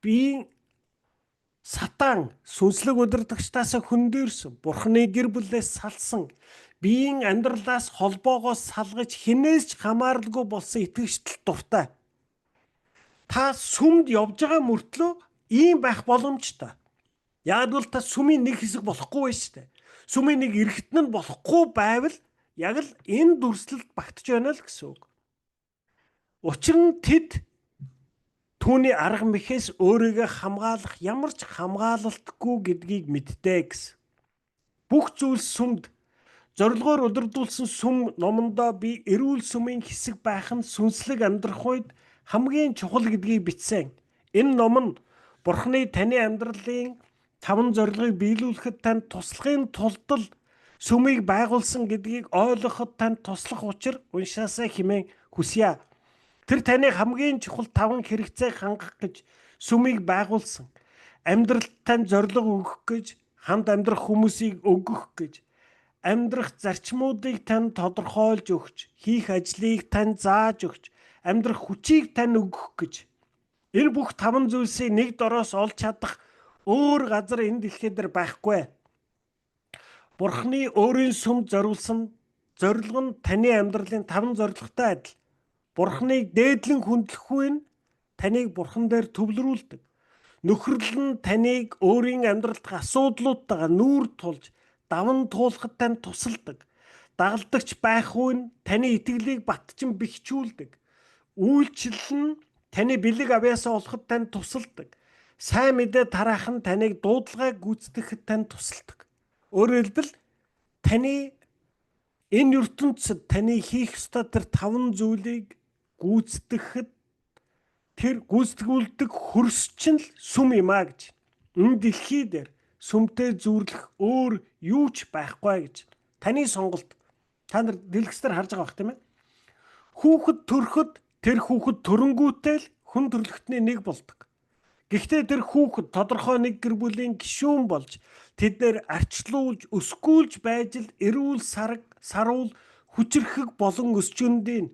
Биеийн сатан сүнслэг удирдагчдаас хөндөрсөн, бурхны гэр бүлээс салсан, биеийн амьдралаас холбоогоо салгаж хинээс ч хамааралгүй болсон итгэгчдэл дуртай. Та сүмд явж байгаа мөртлөө ийм байх боломжтой. Яг бол та сүмийн нэг хэсэг болохгүй байж штэ. Сүмийн нэг эргэтэн нь болохгүй байвал яг л энэ дүрслэлд багтж байна л гэсэн үг. Учир нь тэд түүний арга мэхээс өөрийгөө хамгаалах ямар ч хамгаалалтгүй гэдгийг мэддэг гэсэн. Бүх зүйл сүмд зорилгоор удирдуулсан сүм номондоо би эрүүл сүмийн хэсэг байх нь сүнслэг амьдрах үед хамгийн чухал гэдгийг бичсэн. Энэ ном нь Бурхны таны амьдралын таван зорилгыг биелүүлэхэд танд туслахын тулд л сүмийг байгуулсан гэдгийг ойлгоход танд туслах учир уншаасай хэмээн хүсье. Тэр таны хамгийн чухал таван хэрэгцээг хангах гэж сүмийг байгуулсан. Амьдралд тань зорилго өгөх гэж, хамт амьдрах хүмүүсийг өгөх гэж, амьдрах зарчмуудыг тань тодорхойлж өгч, хийх ажлыг тань зааж өгч, амьдрах хүчийг тань өгөх гэж. Энэ бүх таван зүйлсийг нэг дороос олж чадах өөр газар энэ дэлхий дээр байхгүй. Бурхны өөрийн сүмд зориулсан зорилго нь таны амьдралын таван зорилготой адил. Бурхныг дээдлэн хүндлэхгүй нь таныг бурхан дээр төвлөрүүлдэг. Нөхөрлөл нь таныг өөрийн амьдрал дахь асуудлуудтайгаа нүүр тулж даван туулахад танд тусалдаг. Дагалдагч байх үе нь таны итгэлийг батчин бэхжүүлдэг. Үйлчлэл нь таны бэлэг авьяасаа олоход танд тусалдаг. Сайн мэдээ тараах нь таныг дуудлагаа гүйцэтгэхэд танд тусалдаг. Өөрөөр хэлбэл, таны энэ ертөнцид таны хийх ёстой тэр таван зүйлийг гүйцэтгэхэд тэр гүйцэтгүүлдэг хөрс чинь л сүм юм а гэж. Энэ дэлхий дээр сүмтэй зүйрлэх өөр юу ч байхгүй гэж. Таны сонголт. Та нар дэлгэцээр харж байгаа бах, тийм ээ. Хүүхэд төрөхөд тэр хүүхэд төрөнгүүтэл хүн төрөлхтний нэг болдог. Гэхдээ тэр хүүхэд тодорхой нэг гэр бүлийн гишүүн болж тэд нэр арчлуулж, өсгүүлж байж л эрүүл, сараг, саруул, хүчирхэг болон өсчөндийн.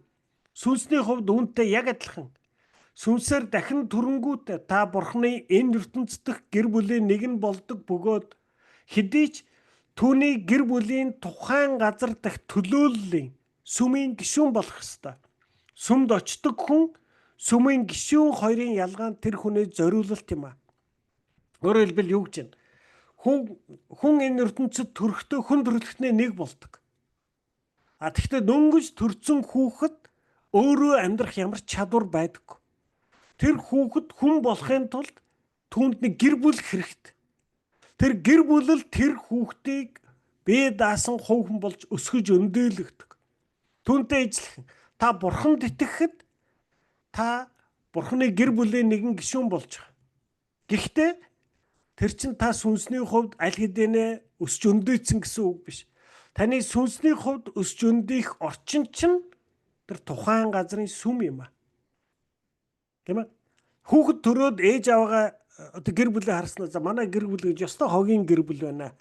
Сүнсний хувьд үүнтэй яг адилхан. Сүнсээр дахин төрөнгүүтээ та Бурхны энэ ертөнц дэх гэр бүлийн нэг нь болдог бөгөөд хэдий ч түүний гэр бүлийн тухайн газар дах төлөөллийн сүмийн гишүүн болох ёстой. Сүмд очдог хүн, сүмийн гишүүн хоёрын ялгаа нь тэр хүний зориулалт юм а. Өөрөөр хэлбэл, юу гэж байна? Хүн энэ ертөнцид төрөхдөө хүн төрөлхтний нэг болдог. А тэгвэл дөнгөж төрсөн хүүхэд өөрөө амьдрах ямар ч чадвар байдаггүй. Тэр хүүхэд хүн болохын тулд түүнд нэг гэр бүл хэрэгтэй. Тэр гэр бүл л тэр хүүхдийг бие даасан хувь хүн болж өсгөж өндөөлөгдөг. Түүнтэй ижилхэн та бурханд итгэхэд та бурханы гэр бүлийн нэгэн гишүүн болж байгаа. Гэхдээ тэр чинь та сүнсний хувьд аль хэдийнэ өсч өндөөцсөн гэсэн үг биш. Таны сүнсний хувьд өсч өндөх орчин чинь тэр тухайн газрын сүм юм а. Тийм ээ. Хүүхэд төрөөд ээж аваагаа, одоо гэр бүлээ харснаа, за, манай гэр бүл гэж ёстой хогийн гэр бүл байна.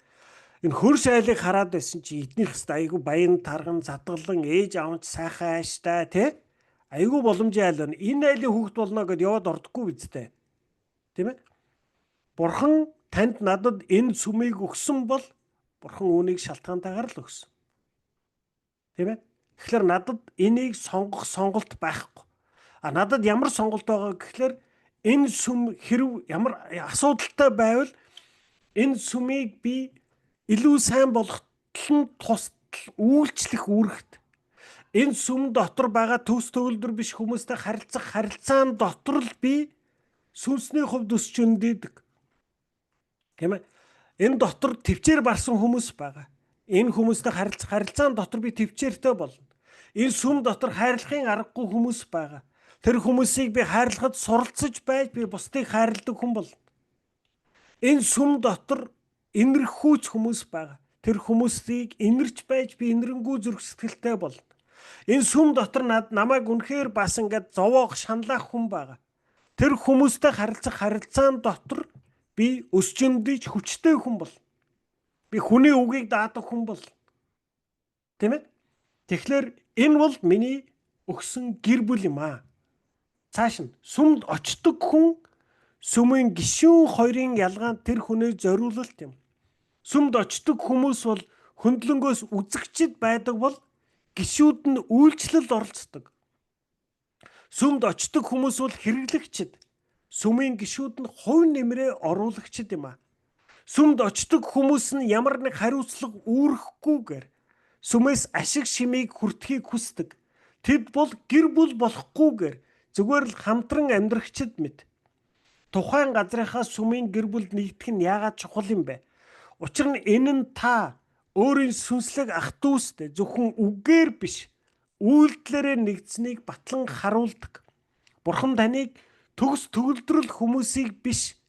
Энэ хөрш айлыг хараад байсан чи эднийх хэвээр айгүй баян тарган задгалан, ээж аав нь сайхан ааштай, тий? Айгүй боломжийн айл байна. Энэ айлын хүүхэд болно гэд яваад ордоггүй биз дээ. Тийм ээ? Бурхан танд, надад энэ сүмийг өгсөн бол Бурхан үүнийг шалтгаантайгаар л өгсөн. Тийм ээ? Тэгэхээр надад энийг сонгох сонголт байхгүй. А надад ямар сонголт байгаа гэхлээр энэ сүм хэрв ямар асуудалтай байвал энэ сүмийг би илүү сайн болгоход нь тусдал үйлчлэх үүрэгт. Энэ сүм дотор байгаа төгс төгөлдөр биш хүмүүстэй харилцах харилцаан дотор л би сүнсний хувьд өсч өндөдөг. Тийм ээ? Энэ дотор төвчээр барсан хүмүүс байгаа. Энэ хүмүүстэй харилцах харилцаан дотор би төвчээртэй болно. Энэ сүм дотор хайрлахын аргагүй хүмүүс байгаа. Тэр хүмүүсийг би хайрлахад суралцаж байж би бусдыг хайрладаг хүн болно. Энэ сүм дотор инэрхүүч хүмүүс байгаа. Тэр хүмүүсийг инэрч байж би инэрэнгүй зүрх сэтгэлтэй болно. Энэ сүм дотор намайг үнэхээр бас ингээд зовоох шаналлах хүн байгаа. Тэр хүмүүстэй харилцах харилцаан дотор би өсчөндийч хүчтэй хүн бол. Би хүний үгийг даадаг хүн бол. Тийм ээ? Тэгэхээр энэ бол миний өгсөн гэр бүл юм аа. Цааш нь сүмд очдог хүн сүмийн гишүүн хоёрын ялгаа нь тэр хүний зориулалт юм. Сүмд очдог хүмүүс бол хөндлөнгөөс үзэгчд байдаг бол гишүүд нь үйлчлэлд оролцдог. Сүмд очдог хүмүүс бол хэрэглэгчд. Сүмийн гишүүд нь хувь нэмрээ оруулагчд юм а. Сүмд очдог хүмүүс нь ямар нэг хариуцлага үүрхгүйгээр сүмээс ашиг шимийг хүртэхийг хүсдэг. Тэд бол гэр бүл болохгүйгээр зүгээр л хамтран амьдрагчд мэт. Тухайн газрынхаа сүмийн гэр бүлд нэгдэх нь яагаад чухал юм бэ? Учир нь энэ нь та өөрийн сүнслэг ах дүүстэй зөвхөн үгээр биш үйлдэлээрээ нэгдсэнийг батлан харуулдаг. Бурхан таныг төгс төгөлдрөл хүмүүсийг биш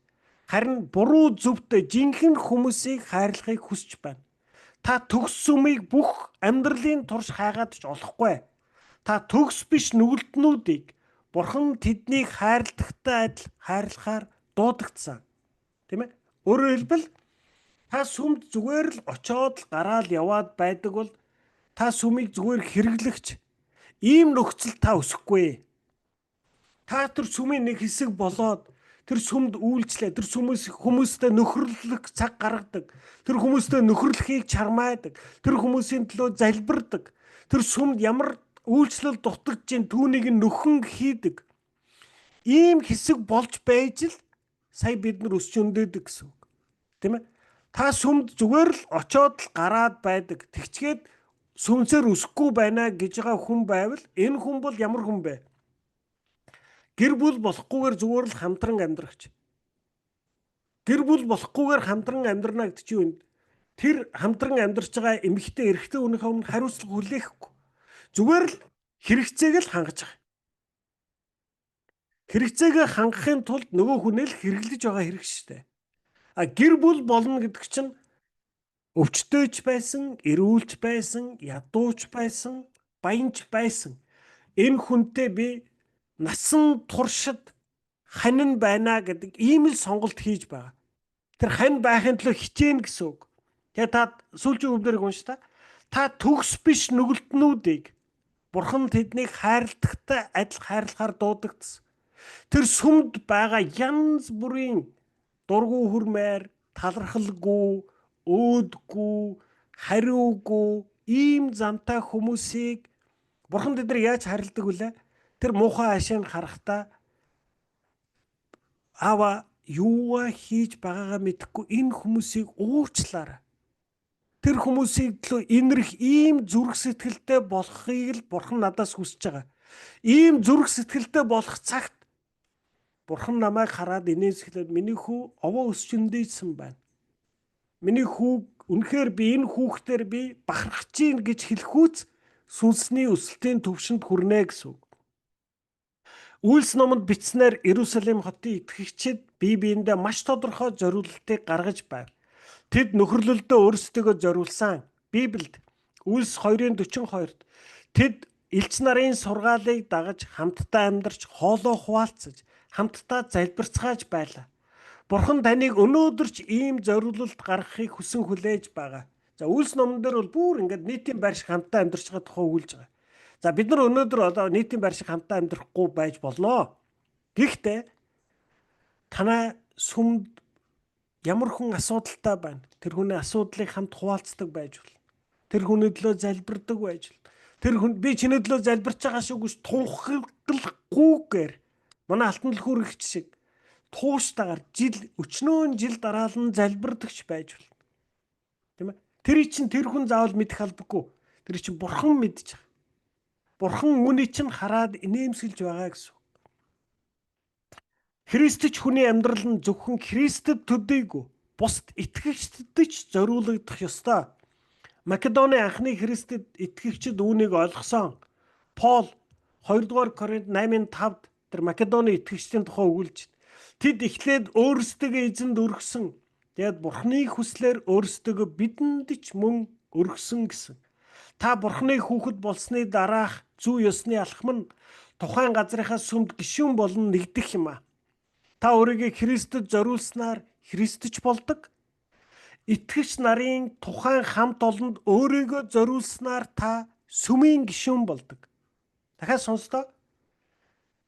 харин буруу зөвтэй жинхэнэ хүмүүсийг хайрлахыг хүсэж байна. Та төгс сүмийг бүх амьдралын турш хайгаад ч олохгүй. Та төгс биш нүгэлтнүүдийг Бурхан тэднийг хайрладагтай адил хайрлахаар дуудагдсан. Тийм ээ? Өөрөөр хэлбэл та сүмд зүгээр л очоод л гараал яваад байдаг бол та сүмийг зүгээр хэрэглэгч ийм нөхцөл та өсөхгүй. Та тэр сүмийн нэг хэсэг болоод тэр сүмд үйлчлээ, тэр сүмээс хүмүүстэй нөхөрлөх цаг гаргадаг. Тэр хүмүүстэй нөхөрлөхийг чармайдаг. Тэр хүмүүсийн төлөө залбирдаг. Тэр сүмд ямар үйлчлэл дутагдж чинь түүнийг нөхөн хийдэг. Ийм хэсэг болж байж л сая бид нар өсч өндөдөг гэсэн үг. Тийм ээ? Та сүмд зүгээр л очоод л гараад байдаг. Тэгчгээд сүмсээр өсөхгүй байна гэж байгаа хүн байвал энэ хүн бол ямар хүн бэ? Гэр бүл болохгүйгээр зүгээр л хамтран амьдрагч. Гэр бүл болохгүйгээр хамтран амьдрна гэдэг чинь юу? Тэр хамтран амьдарч байгаа эмэгтэй эрэгтэй хүнийхээ өмнө хариуцлага хүлээхгүй. Зүгээр л хэрэгцээг л хангаж байгаа. Хэрэгцээгээ хангахын тулд нөгөө хүнээ л хэрэглэж байгаа хэрэг шүү дээ. А гэр бүл болно гэдэг чинь өвчтөйч байсан, эрүүлж байсан, ядууч байсан, баянч байсан. Энэ хүнтэй би насан туршид ханин байна гэдэг ийм л сонголт хийж байгаа. Тэр хань байхын төлөө хичээнэ гэсэн үг. Тэгээ та сүүлчийн үгнэрийг унш та. Та төгс биш нүгэлтнүүдийг Бурхан тэднийг хайрладагтай адил хайрлахаар дуудагдсан. Тэр сүмд байгаа янз бүрийн дургу хүрмээр, талархалгүй, өөдгүй, хариугүй ийм замтай хүмүүсийг Бурхан тэд нар яаж хайрладаг вүлээ? Тэр муухай ашиг харахтаа аава юугаа хийж байгаагаа мэдэхгүй энэ хүмүүсийг уучлаарай. Тэр хүмүүсийг төлөө инэрх ийм зүрх сэтгэлтэй болохыг л Бурхан надаас хүсэж байгаа. Ийм зүрх сэтгэлтэй болох цагт Бурхан намайг хараад инээмсэглээд миний хүү овоо өсчөндийсэн байна. Миний хүү үнэхээр би энэ хүүхдээр би бахархаж гин гэж хэлэхүүц сүнсний өсөлтийн төвшөнд хүрнэ гэсэн үг. Үйлс номонд бичснээр Иерусалим хотын итгэгчид бие биендээ маш тодорхой зориулалтыг гаргаж байв. Тэд нөхөрлөлдөө өөрсдийгөө зориулсан. Библиэд Үйлс 2:42-д тэд элч нарын сургаалыг дагаж хамтдаа амьдарч хоолоо хуваалцаж хамтдаа залбирцгааж байлаа. Бурхан таныг өнөөдөр ч ийм зориулалт гаргахыг хүсэн хүлээж байгаа. За Үйлс номон дээр бол бүр ингээд нийтийн байр шиг хамтдаа амьдарч байгаа тухай өгүүлж байгаа. За бид нар өнөөдөр одоо нийтийн байр шиг хамтдаа амьдрахгүй байж болно. Гэхдээ танай сүмд ямар хүн асуудалтай байна. Тэр хүний асуудлыг хамт хуваалцдаг байж болно. Тэр хүний төлөө залбирдаг байж болно. Тэр хүн би чиний төлөө залбирч байгаа шүү гэж тунхаглахгүйгээр манай алтан дэлгүүр ихч шиг тууштайгаар жил өчнөөн жил дараалан залбирдагч байж болно. Тийм ээ? Тэр чинь тэр хүн заавал мэдэх албагүй. Тэр чинь бурхан мэдж байгаа. Бурхан үүний чинь хараад инээмсэглэж байгаа гэсэн. Христч хүний амьдрал нь зөвхөн Христэд төдийгүй Бусад итгэгчдэд ч зориулагдах ёстой. Македоны анхны Христэд итгэгчид үүнийг ойлгосон. Пол 2 дугаар Коринт 8:5-д тэр Македоны итгэгчдийн тухай өгүүлж, тэд эхлээд өөрсдөө эзэнд өргөсөн. Тэгээд Бурхны хүслээр өөрсдөө бидэнд ч мөн өргөсөн гэсэн. Та Бурхны хүүхэд болсны дараах зүй ёсны алхам нь тухайн газрынхаа сүмд гишүүн болон нэгдэх юм а. Та өөрийгөө Христэд зориулснаар Христч болдог. Итгэгч нарын тухайн хамт олонд өөрийгөө зориулснаар та сүмийн гишүүн болдог. Дахиад сонстоо.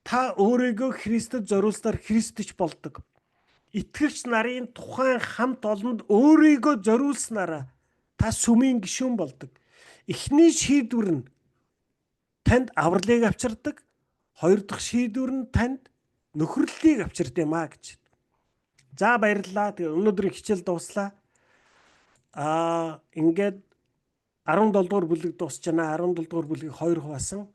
Та өөрийгөө Христэд зориулснаар Христч болдог. Итгэгч нарын тухайн хамт олонд өөрийгөө зориулснараа та сүмийн гишүүн болдог. Эхний шийдвэр нь танд авралыг авчирдаг. Хоёр дахь шийдвэр нь танд нөхөрлөлийг авчирд юм а гэж. За, баярлалаа. Тэгээ өнөөдрийн хичээл дууслаа. Ингээд 17 дугаар бүлэг дуусч байна. 17 дугаар бүлгийг хоёр хуваасан.